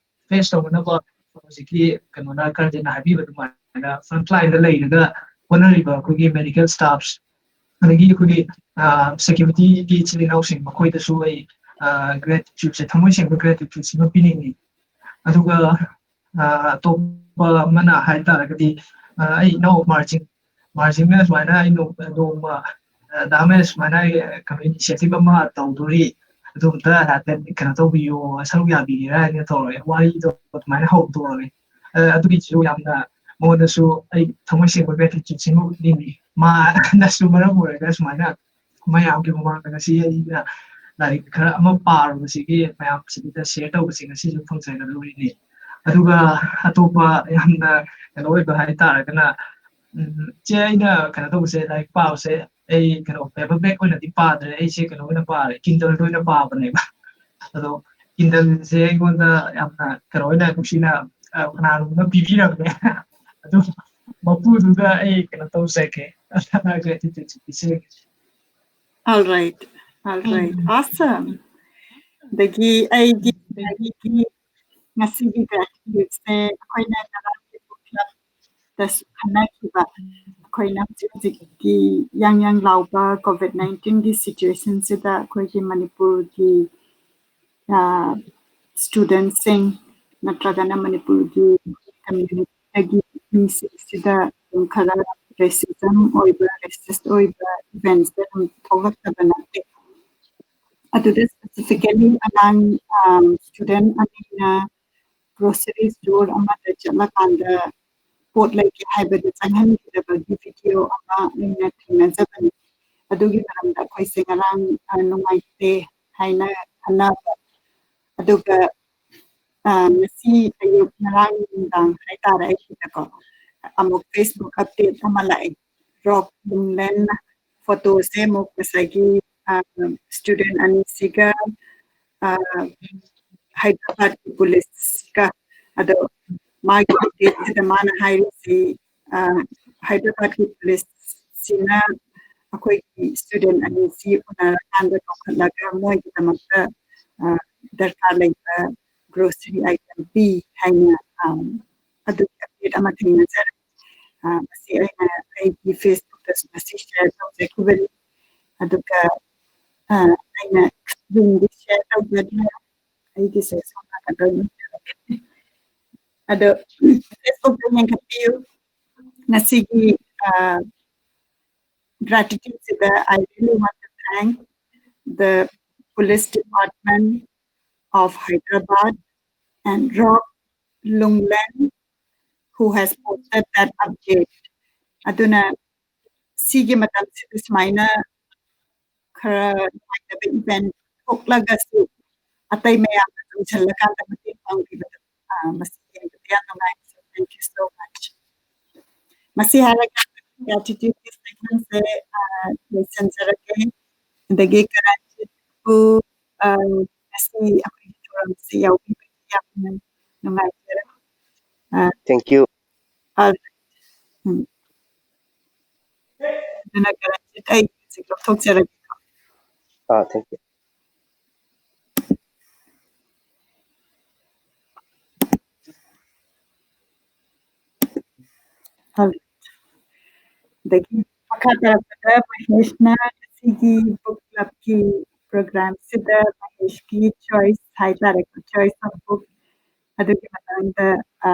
face ꯇꯧꯅꯅꯕ ꯍꯧꯖꯤꯛꯀꯤ ꯀꯩꯅꯣꯅ ꯀꯔꯖꯤꯠꯅ ꯍꯥꯏꯕꯤꯕ ꯑꯗꯨꯃꯥꯏꯅ front line ꯗ ꯂꯩꯔꯒ ꯍꯣꯠꯅꯔꯤꯕ ꯑꯩꯈꯣꯏꯒꯤ medical staffs ꯑꯗꯒꯤ ꯑꯩꯈꯣꯏꯒꯤ security ꯒꯤ ꯏꯆꯤꯜ ꯏꯅꯥꯎꯁꯤꯡ ꯃꯈꯣꯏꯗꯁꯨ ꯑꯩ gratitude ꯁꯦ, ꯊꯃꯣꯏ ꯁꯦꯡꯕ gratitude ꯁꯤꯃ ꯄꯤꯅꯤꯡꯉꯤ꯫ ꯑꯗꯨꯒ ꯑꯇꯣꯞꯄ ꯑꯃꯅ ꯍꯥꯏ ꯇꯥꯔꯒꯗꯤ ꯑꯩ ꯏꯅꯥꯎ ꯃꯥꯔꯖꯤꯡ ꯃꯥꯔꯖꯤꯡꯅ ꯁꯨꯃꯥꯏꯅ ꯑꯩ ꯅꯣꯡꯃ ꯗꯥ ꯃꯍꯦꯁ ꯁꯨꯃꯥꯏꯅ ꯑꯩ ꯀꯩꯅꯣ initiative ꯑꯃ ꯇꯧꯗꯣꯔꯤ, ꯑꯗꯨ ꯑꯝꯇ ꯍꯥꯏꯐꯦꯠ ꯀꯩꯅꯣ ꯇꯧꯕꯤꯌꯣ, ꯁꯔꯨꯛ ꯌꯥꯕꯤꯒꯦꯔꯥ ꯍꯥꯏꯅ ꯇꯧꯔꯛꯑꯦ꯫ ꯋꯥꯔꯤꯗꯣ ꯑꯗꯨꯃꯥꯏꯅ ꯍꯧꯗꯣꯔꯛꯑꯦ꯫ ꯑꯗꯨꯒꯤꯁꯨ ꯌꯥꯝꯅ ꯃꯉꯣꯟꯗꯁꯨ ꯑꯩ ꯊꯃꯣꯏ ꯁꯦꯡꯕ gratitude ꯁꯤꯃ ꯎꯠꯅꯤꯡꯉꯤ꯫ ꯃꯥꯅꯁꯨ ꯃꯔꯝ ꯑꯣꯏꯔꯒ ꯁꯨꯃꯥꯏꯅ ꯃꯌꯥꯝꯒꯤ ꯃꯃꯥꯡꯗ ꯉꯁꯤ ꯑꯩꯅ ꯂꯥꯏꯔꯤꯛ ꯈꯔ ꯑꯃ ꯄꯥꯔꯨꯕꯁꯤꯒꯤ ꯃꯌꯥꯝꯁꯤꯗ share ꯇꯧꯕꯁꯦ ꯉꯁꯤꯁꯨ ꯐꯪꯖꯒꯗꯧꯔꯤꯅꯤ꯫ ꯑꯗꯨꯒ ꯑꯇꯣꯞꯄ ꯌꯥꯝꯅ ꯀꯩꯅꯣ ꯑꯣꯏꯕ ꯍꯥꯏꯇꯥꯔꯒꯅ, ꯎꯝ, ꯆꯦ, ꯑꯩꯅ ꯀꯩꯅꯣ ꯇꯧꯕꯁꯦ, ꯂꯥꯏꯔꯤꯛ ꯄꯥꯕꯁꯦ ꯑꯩ ꯀꯩꯅꯣ paperback ꯑꯣꯏꯅꯗꯤ ꯄꯥꯗ꯭ꯔꯦ, ꯑꯩꯁꯦ ꯀꯩꯅꯣ ꯑꯣꯏꯅ ꯄꯥꯔꯦ, Kindle ꯗ ꯑꯣꯏꯅ ꯄꯥꯕꯅꯦꯕ꯫ ꯑꯗꯣ Kindle ꯁꯦ ꯑꯩꯉꯣꯟꯗ ꯌꯥꯝꯅ ꯀꯩꯅꯣ ꯑꯣꯏꯅ ꯅꯨꯡꯁꯤꯅ ꯀꯅꯥꯅꯣꯝꯅ ꯄꯤꯕꯤꯔꯝꯃꯦ꯫ ꯑꯗꯨ ꯃꯄꯨꯗꯨꯗ ꯑꯩ ꯀꯩꯅꯣ ꯇꯧꯖꯒꯦ, gratitude ꯁꯦ ꯄꯤꯖꯒꯦ꯫ All right, all right, awesome. ꯑꯗꯒꯤ ꯑꯩꯒꯤ ꯑꯩꯒꯤ ꯉꯁꯤꯒꯤ gratitude ꯁꯦ ꯑꯩꯈꯣꯏꯅ ꯅꯅꯥꯎꯒꯤ book club ꯗꯁꯨ ꯈꯟꯅꯈꯤꯕ, ꯑꯩꯈꯣꯏꯅ ꯍꯧꯖꯤꯛ ꯍꯧꯖꯤꯛꯀꯤ ꯌꯥꯡ ꯌꯥꯡ ꯂꯥꯎꯕ COVID nineteen ꯒꯤ situation ꯁꯤꯗ ꯑꯩꯈꯣꯏꯒꯤ ꯃꯅꯤꯄꯨꯔꯒꯤ student ꯁꯤꯡ ꯅꯠꯇ꯭ꯔꯒꯅ ꯃꯅꯤꯄꯨꯔꯒꯤ community ꯗꯒꯤ ꯃꯤꯁꯤꯡꯁꯤꯗ ꯑꯗꯨꯝ ꯈꯔ racism ꯑꯣꯏꯕ, racist ꯑꯣꯏꯕ events ꯁꯦ ꯑꯗꯨꯝ ꯊꯣꯛꯂꯛꯇꯕ ꯅꯠꯇꯦ꯫ ꯑꯗꯨꯗ specifically ꯑꯉꯥꯡ student ꯑꯅꯤꯅ grocery store ꯑꯃꯗ ꯆꯠꯂꯀꯥꯟꯗ ꯄꯣꯠ ꯂꯩꯒꯦ ꯍꯥꯏꯕꯗ ꯆꯪꯍꯟꯈꯤꯗꯕꯒꯤ video ꯑꯃ ꯑꯩꯅ ꯊꯦꯡꯅꯖꯕꯅꯤ꯫ ꯑꯗꯨꯒꯤ ꯃꯔꯝꯗ ꯑꯩꯈꯣꯏꯁꯦ ꯉꯔꯥꯡ, ꯑ, ꯅꯨꯡꯉꯥꯏꯇꯦ ꯍꯥꯏꯅ ꯈꯟꯅꯕ꯫ ꯑꯗꯨꯒ, ꯑ, ꯉꯁꯤ ꯑꯌꯨꯛ, ꯉꯔꯥꯡ ꯅꯨꯡꯗꯥꯡ ꯍꯥꯏꯇꯥꯔꯦ, ꯑꯩꯁꯤꯗꯀꯣ ꯑꯃꯨꯛ Facebook update ꯑꯃ ꯂꯥꯛꯑꯦ꯫ ꯔꯣꯛ ꯂꯨꯡꯂꯦꯟ ꯐꯣꯇꯣꯁꯦ ꯑꯃꯨꯛ ꯉꯁꯥꯏꯒꯤ, ꯑ, student ꯑꯅꯤꯁꯤꯒ, ꯑ, ꯍꯥꯏꯗ꯭ꯔꯕꯥꯗꯀꯤ ꯄꯨꯂꯤꯁꯀ꯫ ꯑꯗꯣ ꯃꯥꯒꯤ updateꯁꯤꯗ ꯃꯥꯅ ꯍꯥꯏꯔꯤꯁꯤ, ꯑ, ꯍꯥꯏꯗ꯭ꯔꯕꯥꯗꯀꯤ ꯄꯨꯂꯤꯁꯁꯤꯅ ꯑꯩꯈꯣꯏꯒꯤ student ꯑꯅꯤꯁꯤ ꯎꯅꯔꯀꯥꯟꯗ ꯀꯧꯈꯠꯂꯒ ꯃꯣꯏꯒꯤꯗꯃꯛꯇ, ꯑ, ꯗꯔꯀꯥꯔ ꯂꯩꯕ grocery item ꯄꯤ ꯍꯥꯏꯅ, ꯑ, ꯑꯗꯨꯒꯤ update ꯑꯃ ꯊꯦꯡꯅꯖꯔꯦ꯫ ꯑ, ꯃꯁꯤ ꯑꯩꯅ ꯑꯩꯒꯤ Facebookꯇꯁꯨ ꯃꯁꯤ share ꯇꯧꯖꯈꯤꯕꯅꯤ꯫ ꯑꯗꯨꯒ, ꯑ, ꯑꯩꯅ screenꯗꯤ share ꯇꯧꯖꯗ꯭ꯔꯦ꯫ ꯑꯩꯒꯤꯁꯦ ꯁꯣꯝ ꯅꯥꯀꯟꯗ ꯑꯣꯏꯅ ꯎꯖꯔꯒꯦ꯫ ꯑꯗꯣ Facebookꯇ ꯌꯦꯡꯈꯠꯄꯤꯌꯨ꯫ ꯉꯁꯤꯒꯤ, ꯑ, gratitudeꯁꯤꯗ I really want to thank the police department of Hyderabad and Rock Lunglen who has posted that update. ꯑꯗꯨꯅ ꯁꯤꯒꯤ ꯃꯇꯝꯁꯤꯗ ꯁꯨꯃꯥꯏꯅ ꯈꯔ ꯅꯨꯡꯉꯥꯏꯇꯕ event ꯊꯣꯛꯂꯒꯁꯨ ꯑꯇꯩ ꯃꯌꯥꯝꯅ ꯆꯪꯁꯤꯜꯂꯀꯥꯟꯗ ꯃꯇꯦꯡ ꯄꯥꯡꯕꯤꯕꯗ, ꯑ, ꯃꯁꯤ ꯌꯦꯡꯕꯗ ꯌꯥꯝ ꯅꯨꯡꯉꯥꯏ꯫ So, thank you so much. ꯃꯁꯤ ꯍꯥꯏꯔꯒ gratitudeꯀꯤ segmentꯁꯦ, ꯑ, ꯂꯣꯏꯁꯤꯟꯖꯔꯒꯦ꯫ ꯑꯗꯒꯤ ꯀꯔꯟꯖꯤꯠꯄꯨ, ꯑ, ꯉꯁꯤ ꯑꯩꯈꯣꯏꯒꯤ ꯊꯧꯔꯝꯁꯤ ꯌꯥꯎꯕꯤꯕꯒꯤ ꯌꯥꯝꯅ ꯅꯨꯡꯉꯥꯏꯖꯔꯦ꯫ ꯑ, Thank you. ꯑ, ꯎꯝ꯫ ꯑꯗꯨꯅ ꯀꯔꯟꯖꯤꯠ, ꯑꯩ ꯍꯧꯖꯤꯛ ꯂꯧꯊꯣꯛꯆꯔꯒꯦ꯫ Ah, thank you. ꯑꯗꯒꯤ ꯃꯈꯥ ꯇꯥꯔꯛꯄꯗ ꯃꯍꯦꯁꯅ ꯉꯁꯤꯒꯤ book clubꯀꯤ programꯁꯤꯗ ꯃꯍꯦꯁꯀꯤ choice ꯍꯥꯏꯇꯥꯔꯦꯀꯣ, choice of book ꯑꯗꯨꯒꯤ ꯃꯇꯥꯡꯗ, ꯑ,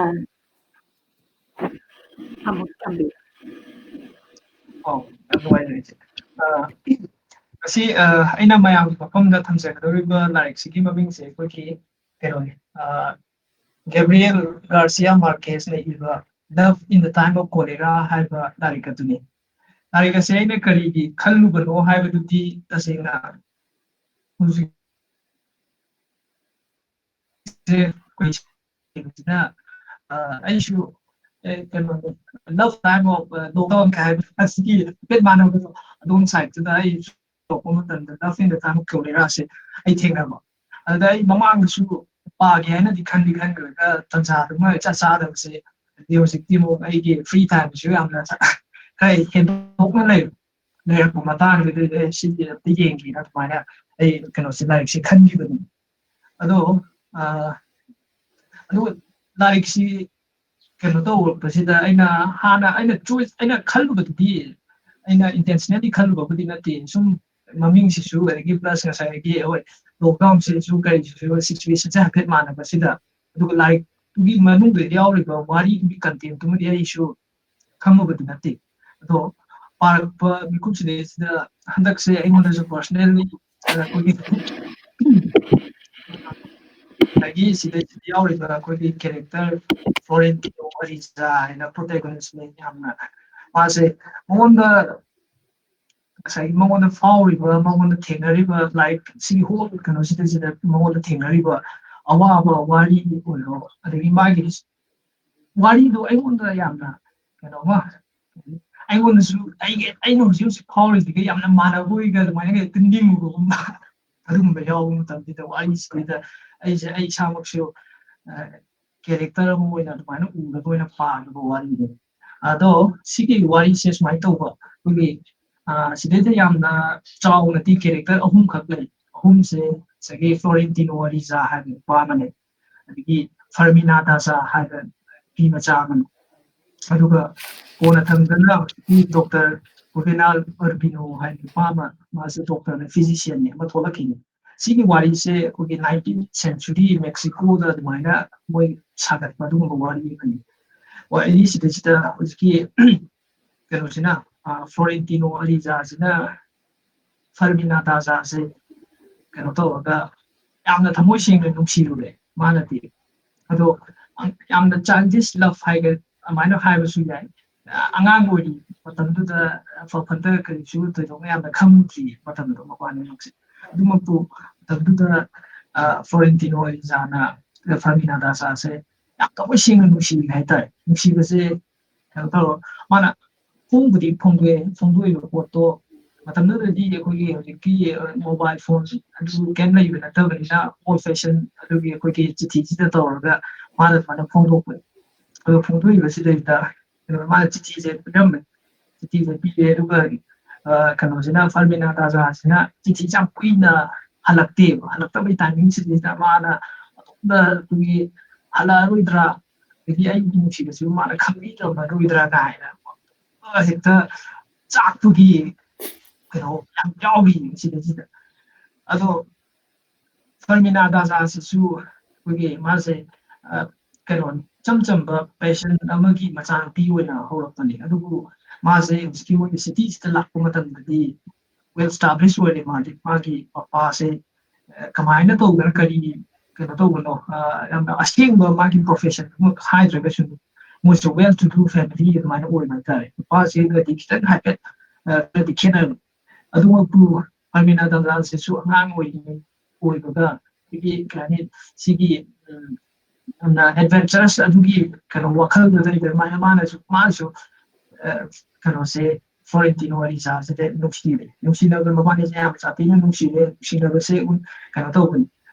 ꯑꯃꯨꯛ ꯊꯝꯕꯤꯌꯨ꯫ ꯑꯣ, ꯌꯥꯝ ꯅꯨꯡꯉꯥꯏꯖꯔꯦ ꯏꯆꯦ꯫ ꯑ, ꯉꯁꯤ, ꯑ, ꯑꯩꯅ ꯃꯌꯥꯝꯒꯤ ꯃꯐꯝꯗ ꯊꯝꯖꯒꯗꯧꯔꯤꯕ ꯂꯥꯏꯔꯤꯛꯁꯤꯒꯤ ꯃꯃꯤꯡꯁꯦ ꯑꯩꯈꯣꯏꯒꯤ ꯀꯩꯅꯣꯅꯤ, ꯑ, ꯒꯦꯕ꯭ꯔꯤꯌꯦꯜ ꯒꯥꯔꯁꯤꯌꯥ ꯃꯥꯔꯀꯦꯁꯅ ꯏꯕ Love in the Time of Cholera ꯍꯥꯏꯕ ꯂꯥꯏꯔꯤꯛ ꯑꯗꯨꯅꯤ꯫ ꯂꯥꯏꯔꯤꯛ ꯑꯁꯦ ꯑꯩꯅ ꯀꯔꯤꯒꯤ ꯈꯜꯂꯨꯕꯅꯣ ꯍꯥꯏꯕꯗꯨꯗꯤ ꯇꯁꯦꯡꯅ ꯍꯧꯖꯤꯛꯁꯦ ꯑꯩꯈꯣꯏ ꯁꯤꯅ, ꯑ, ꯑꯩꯁꯨ, ꯑꯦ, ꯀꯩꯅꯣ, Love Time of, ꯑ, Lockdown ꯀꯥꯏ ꯍꯥꯏꯕ ꯑꯁꯤꯒꯤ ꯍꯥꯏꯐꯦꯠ ꯃꯥꯟꯅꯕꯗꯣ, ꯑꯗꯣꯝ ꯁꯥꯏꯠꯇꯨꯗ ꯑꯩ ꯇꯧꯔꯛꯄ ꯃꯇꯝꯗ Love in the Time of Choleraꯁꯦ ꯑꯩ ꯊꯦꯡꯅꯕ꯫ ꯑꯗꯨꯗ ꯑꯩ ꯃꯃꯥꯡꯗꯁꯨ ꯄꯥꯒꯦ ꯍꯥꯏꯅꯗꯤ ꯈꯟꯗꯤ ꯈꯟꯈ꯭ꯔꯒ ꯇꯟꯖꯥꯗꯨꯃ ꯏꯆꯥ ꯆꯥꯗꯕꯁꯦ, ꯑꯗꯩ ꯍꯧꯖꯤꯛꯇꯤ ꯑꯃꯨꯛ ꯑꯩꯒꯤ free timeꯁꯨ ꯌꯥꯝꯅ ꯈꯔ ꯍꯦꯟꯗꯣꯛꯅ ꯂꯩ-, ꯂꯩꯔꯛꯄ ꯃꯇꯥꯡꯗꯨꯗ ꯑꯩ ꯁꯤꯗꯤ ꯑꯝꯇ ꯌꯦꯡꯒꯦꯅ ꯑꯗꯨꯃꯥꯏꯅ ꯑꯩ ꯀꯩꯅꯣꯁꯦ, ꯂꯥꯏꯔꯤꯛꯁꯦ ꯈꯟꯈꯤꯕꯅꯤ꯫ ꯑꯗꯣ, ꯑ, ꯑꯗꯨꯒ ꯂꯥꯏꯔꯤꯛꯁꯤ ꯀꯩꯅꯣ ꯇꯧꯔꯛꯄꯁꯤꯗ ꯑꯩꯅ ꯍꯥꯟꯅ ꯑꯩꯅ choice, ꯑꯩꯅ ꯈꯜꯂꯨꯕꯗꯨꯗꯤ, ꯑꯩꯅ intentionally ꯈꯜꯂꯨꯕꯕꯨꯗꯤ ꯅꯠꯇꯦ, ꯁꯨꯝ ꯃꯃꯤꯡꯁꯤꯁꯨ, ꯑꯗꯒꯤ plus ꯉꯁꯥꯏꯒꯤ ꯍꯣꯏ, lockdownꯁꯤꯁꯨ ꯀꯔꯤꯁꯤꯁꯨ situationꯁꯦ ꯍꯥꯏꯐꯦꯠ ꯃꯥꯟꯅꯕꯁꯤꯗ, ꯑꯗꯨꯒ ꯂꯥꯏꯔꯤꯛꯇꯨꯒꯤ ꯃꯅꯨꯡꯗ ꯌꯥꯎꯔꯤꯕ ꯋꯥꯔꯤꯗꯨꯒꯤ contentꯇꯨꯃꯗꯤ ꯑꯩꯁꯨ ꯈꯪꯉꯨꯕꯗꯤ ꯅꯠꯇꯦ꯫ ꯑꯗꯣ ꯄꯥꯔꯛꯄ ꯃꯤꯀꯨꯞꯁꯤꯗꯩꯁꯤꯗ ꯍꯟꯗꯛꯁꯦ ꯑꯩꯉꯣꯟꯗꯁꯨ personally, ꯑ, ꯑꯩꯈꯣꯏꯒꯤ ꯉꯁꯥꯏꯒꯤ ꯁꯤꯗꯩꯁꯤꯗ ꯌꯥꯎꯔꯤꯕ ꯑꯩꯈꯣꯏꯒꯤ character Florentino Ariza ꯍꯥꯏꯅ protagonistꯅꯦ, ꯌꯥꯝꯅ ꯃꯥꯁꯦ ꯃꯉꯣꯟꯗ ꯉꯁꯥꯏꯒꯤ ꯃꯉꯣꯟꯗ ꯐꯥꯎꯔꯤꯕ, ꯃꯉꯣꯟꯗ ꯊꯦꯡꯅꯔꯤꯕ, ꯂꯥꯏꯔꯤꯛ ꯁꯤꯒꯤ whole ꯀꯩꯅꯣꯁꯤꯗꯩꯁꯤꯗ ꯃꯉꯣꯟꯗ ꯊꯦꯡꯅꯔꯤꯕ ꯑꯋꯥꯕ ꯋꯥꯔꯤ ꯑꯣꯏꯔꯣ, ꯑꯗꯒꯤ ꯃꯥꯒꯤ ꯋꯥꯔꯤꯗꯣ ꯑꯩꯉꯣꯟꯗ ꯌꯥꯝꯅ ꯀꯩꯅꯣꯃ, ꯑꯩꯉꯣꯟꯗꯁꯨ, ꯑꯩꯒꯤ, ꯑꯩꯅ ꯍꯧꯖꯤꯛ ꯍꯧꯖꯤꯛ ꯐꯥꯎꯔꯤꯁꯤꯒ ꯌꯥꯝꯅ ꯃꯥꯟꯅꯕ ꯑꯣꯏꯒ ꯑꯗꯨꯃꯥꯏꯅ ꯍꯦꯛꯇ ꯅꯤꯡꯉꯨꯕꯒꯨꯝꯕ ꯑꯗꯨꯒꯨꯝꯕ ꯌꯥꯎꯕ ꯃꯇꯝꯁꯤꯗ ꯋꯥꯔꯤꯁꯤꯗ ꯑꯩꯁꯦ, ꯑꯩ ꯏꯁꯥꯃꯛꯁꯨ, ꯑ, character ꯑꯃ ꯑꯣꯏꯅ ꯑꯗꯨꯃꯥꯏꯅ ꯎꯔꯒ ꯑꯣꯏꯅ ꯄꯥꯈꯤꯕ ꯋꯥꯔꯤꯅꯦ꯫ ꯑꯗꯣ ꯁꯤꯒꯤ ꯋꯥꯔꯤꯁꯦ ꯁꯨꯃꯥꯏꯅ ꯇꯧꯕ, ꯑꯩꯈꯣꯏꯒꯤ, ꯑ, ꯁꯤꯗꯩꯗ ꯌꯥꯝꯅ ꯆꯥꯎꯅꯗꯤ character ꯑꯍꯨꯝꯈꯛ ꯂꯩ꯫ ꯑꯍꯨꯝꯁꯦ ꯉꯁꯥꯏꯒꯤ Florentino Ariza ꯍꯥꯏꯕ ꯅꯨꯄꯥ ꯑꯃꯅꯦ, ꯑꯗꯒꯤ Fermina Daza ꯍꯥꯏꯕ ꯅꯨꯄꯤ ꯃꯆꯥ ꯑꯃꯅꯦ, ꯑꯗꯨꯒ ꯀꯣꯟꯅ ꯊꯪꯗꯅ ꯍꯧꯖꯤꯛꯀꯤ Doctor Juvenal Urbino ꯍꯥꯏꯕ ꯅꯨꯄꯥ ꯑꯃ, ꯃꯥꯁꯦ doctorꯅꯦ, physicianꯅꯦ ꯑꯃ ꯊꯣꯛꯂꯛꯈꯤꯅꯤ꯫ ꯁꯤꯒꯤ ꯋꯥꯔꯤꯁꯦ ꯑꯩꯈꯣꯏꯒꯤ nineteenth century Mexicoꯗ ꯑꯗꯨꯃꯥꯏꯅ ꯃꯣꯏ ꯁꯥꯒꯠꯄ ꯑꯗꯨꯒꯨꯝꯕ ꯋꯥꯔꯤ ꯑꯃꯅꯤ꯫ ꯋꯥꯔꯤꯁꯤꯗꯩꯁꯤꯗ ꯍꯧꯖꯤꯛꯀꯤ ꯀꯩꯅꯣꯁꯤꯅ, ꯑ, Florentino Arizaꯁꯤꯅ Fermina Dazaꯁꯦ ꯀꯩꯅꯣ ꯇꯧꯔꯒ ꯌꯥꯝꯅ ꯊꯃꯣꯏ ꯁꯦꯡꯅ ꯅꯨꯡꯁꯤꯔꯨꯔꯦ ꯃꯥꯅꯗꯤ꯫ ꯑꯗꯣ ꯌꯥꯝꯅ childish love ꯍꯥꯏꯒ-, ꯑꯗꯨꯃꯥꯏꯅ ꯍꯥꯏꯕꯁꯨ ꯌꯥꯏ꯫ ꯑꯉꯥꯡ ꯑꯣꯏꯔꯤ ꯃꯇꯝꯗꯨꯗ, ꯑꯐ ꯐꯠꯇ ꯀꯔꯤꯁꯨ ꯊꯣꯏꯗꯣꯛꯅ ꯌꯥꯝꯅ ꯈꯪꯗ꯭ꯔꯤ ꯃꯇꯝꯗꯣ ꯃꯕꯥꯅꯤꯃꯛꯁꯦ꯫ ꯑꯗꯨꯃꯛꯄꯨ ꯃꯇꯝꯗꯨꯗ, ꯑ, ꯐ꯭ꯂꯣꯔꯦꯟꯇꯤꯅꯣ ꯑꯦꯔꯤꯖꯥꯅ ꯐꯔꯃꯤꯅꯥ ꯗꯥꯖꯥꯁꯦ ꯌꯥꯝ ꯊꯃꯣꯏ ꯁꯦꯡꯅ ꯅꯨꯡꯁꯤꯕꯤ ꯍꯥꯏꯇꯥꯔꯦ꯫ ꯅꯨꯡꯁꯤꯕꯁꯦ ꯀꯩꯅꯣ ꯇꯧꯔ, ꯃꯥꯅ ꯐꯣꯡꯕꯨꯗꯤ ꯐꯣꯡꯗꯣꯛꯑꯦ, ꯐꯣꯡꯗꯣꯛꯏꯕ ꯄꯣꯠꯇꯣ ꯃꯇꯝꯗꯨꯗꯗꯤ ꯑꯩꯈꯣꯏꯒꯤ ꯍꯧꯖꯤꯛꯀꯤ, ꯑ, ꯃꯣꯕꯥꯏꯜ ꯐꯣꯟ ꯑꯗꯨ ꯀꯩꯝ ꯂꯩꯕ ꯅꯠꯇꯕꯅꯤꯅ, ꯑꯣꯜ ꯐꯦꯁꯟ ꯑꯗꯨꯒꯤ ꯑꯩꯈꯣꯏꯒꯤ ꯆꯤꯊꯤꯁꯤꯗ ꯇꯧꯔꯒ ꯃꯥꯅ ꯑꯗꯨꯃꯥꯏꯅ ꯐꯣꯡꯗꯣꯛꯄꯅꯦ꯫ ꯑꯗꯣ ꯐꯣꯡꯗꯣꯛꯏꯕꯁꯤꯗꯩꯗ ꯀꯩꯅꯣ, ꯃꯥꯅ ꯆꯤꯊꯤꯁꯦ ꯄꯤꯔꯝꯃꯦ꯫ ꯆꯤꯊꯤꯁꯦ ꯄꯤꯔꯦ, ꯑꯗꯨꯒ, ꯑ, ꯀꯩꯅꯣꯁꯤꯅ, ꯐꯔꯃꯤꯅꯥ ꯗꯥꯖꯥꯁꯤꯅ ꯆꯤꯊꯤꯁꯦ ꯌꯥꯝ ꯀꯨꯏꯅ ꯍꯜꯂꯛꯇꯦꯕ꯫ ꯍꯜꯂꯛꯇꯕꯒꯤ ꯇꯥꯏꯃꯤꯡꯁꯤꯗꯩꯗ ꯃꯥꯅ ꯑꯗꯣꯝꯗ ꯑꯩꯈꯣꯏꯒꯤ ꯍꯜꯂꯛꯑꯔꯣꯏꯗ꯭ꯔꯥ, ꯑꯗꯒꯤ ꯑꯩꯒꯤ ꯅꯨꯡꯁꯤꯕꯁꯤꯕꯨ ꯃꯥꯅ ꯈꯪꯕꯤꯔꯝꯃꯔꯣꯏꯗ꯭ꯔꯥ ꯀꯥꯏꯅ ꯍꯦꯛꯇ ꯆꯥꯛꯄꯒꯤ ꯀꯩꯅꯣ ꯌꯥꯝ ꯌꯥꯎꯔꯤ ꯁꯤꯗꯩꯁꯤꯗ꯫ ꯑꯗꯣ ꯐꯔꯃꯤꯅꯥ ꯗꯥꯖꯥꯁꯤꯁꯨ ꯑꯩꯈꯣꯏꯒꯤ ꯃꯥꯁꯦ, ꯑ, ꯀꯩꯅꯣꯅꯤ, ꯏꯆꯝ ꯆꯝꯕ ꯄꯦꯁꯦꯟ ꯑꯃꯒꯤ ꯃꯆꯥꯅꯨꯄꯤ ꯑꯣꯏꯅ ꯍꯧꯔꯛꯄꯅꯤ꯫ ꯑꯗꯨꯕꯨ ꯃꯥꯁꯦ ꯍꯧꯖꯤꯛꯀꯤ ꯃꯣꯏꯒꯤ ꯁꯤꯇꯤꯁꯤꯗ ꯂꯥꯛꯄ ꯃꯇꯝꯗꯗꯤ ꯋꯦꯜ ꯏꯁꯇꯥꯕ꯭ꯂꯤꯁ ꯑꯣꯏꯔꯦ꯫ ꯃꯥꯗꯤ, ꯃꯥꯒꯤ ꯄꯄꯥꯁꯦ, ꯑ, ꯀꯃꯥꯏꯅ ꯇꯧꯗꯅ ꯀꯔꯤ ꯀꯩꯅꯣ ꯇꯧꯕꯅꯣ, ꯑ, ꯌꯥꯝꯅ ꯑꯁꯦꯡꯕ ꯃꯥꯒꯤ ꯄ꯭ꯔꯣꯐꯦꯁꯟ ꯑꯃ ꯍꯥꯏꯗ꯭ꯔꯒꯁꯨ ꯃꯣꯏꯁꯨ ꯋꯦꯜ ꯇꯨ ꯗꯨ ꯐꯦꯃꯤꯂꯤ ꯑꯗꯨꯃꯥꯏꯅ ꯑꯣꯏꯕ ꯍꯥꯏꯇꯥꯔꯦ꯫ ꯅꯨꯄꯥꯁꯤꯒꯗꯤ ꯈꯤꯇꯪ ꯍꯥꯏꯐꯦꯠ, ꯑ, ꯈꯔꯗꯤ ꯈꯦꯠꯅꯔꯝꯃꯤ꯫ ꯑꯗꯨꯃꯛꯄꯨ ꯐꯔꯃꯤꯅꯥ ꯗꯥꯖꯥꯁꯤꯁꯨ ꯑꯉꯥꯡ ꯑꯣꯏꯔꯤꯉꯩ ꯑꯣꯏꯕꯒ ꯑꯩꯈꯣꯏꯒꯤ ꯀꯩ ꯍꯥꯏꯅꯤ, ꯁꯤꯒꯤ, ꯎꯝ, ꯌꯥꯝꯅ ꯑꯦꯗꯚꯦꯟꯆꯔꯁ ꯑꯗꯨꯒꯤ ꯀꯩꯅꯣ ꯋꯥꯈꯜꯗꯨꯗ ꯂꯩꯕ꯫ ꯃꯥꯅ, ꯃꯥꯅꯁꯨ, ꯃꯥꯅꯁꯨ, ꯑ, ꯀꯩꯅꯣꯁꯦ, ꯐ꯭ꯂꯣꯔꯦꯟꯇꯤꯅꯣ ꯑꯦꯔꯤꯖꯥꯁꯤꯗ ꯅꯨꯡꯁꯤꯔꯦ꯫ ꯅꯨꯡꯁꯤꯅꯕ ꯃꯕꯥꯅꯤꯁꯦ ꯌꯥꯝ ꯁꯥꯊꯤꯅ ꯅꯨꯡꯁꯤꯔꯦ꯫ ꯅꯨꯡꯁꯤꯅꯕꯁꯦ ꯎꯟ-, ꯀꯩꯅꯣ ꯇꯧꯕꯅꯤ,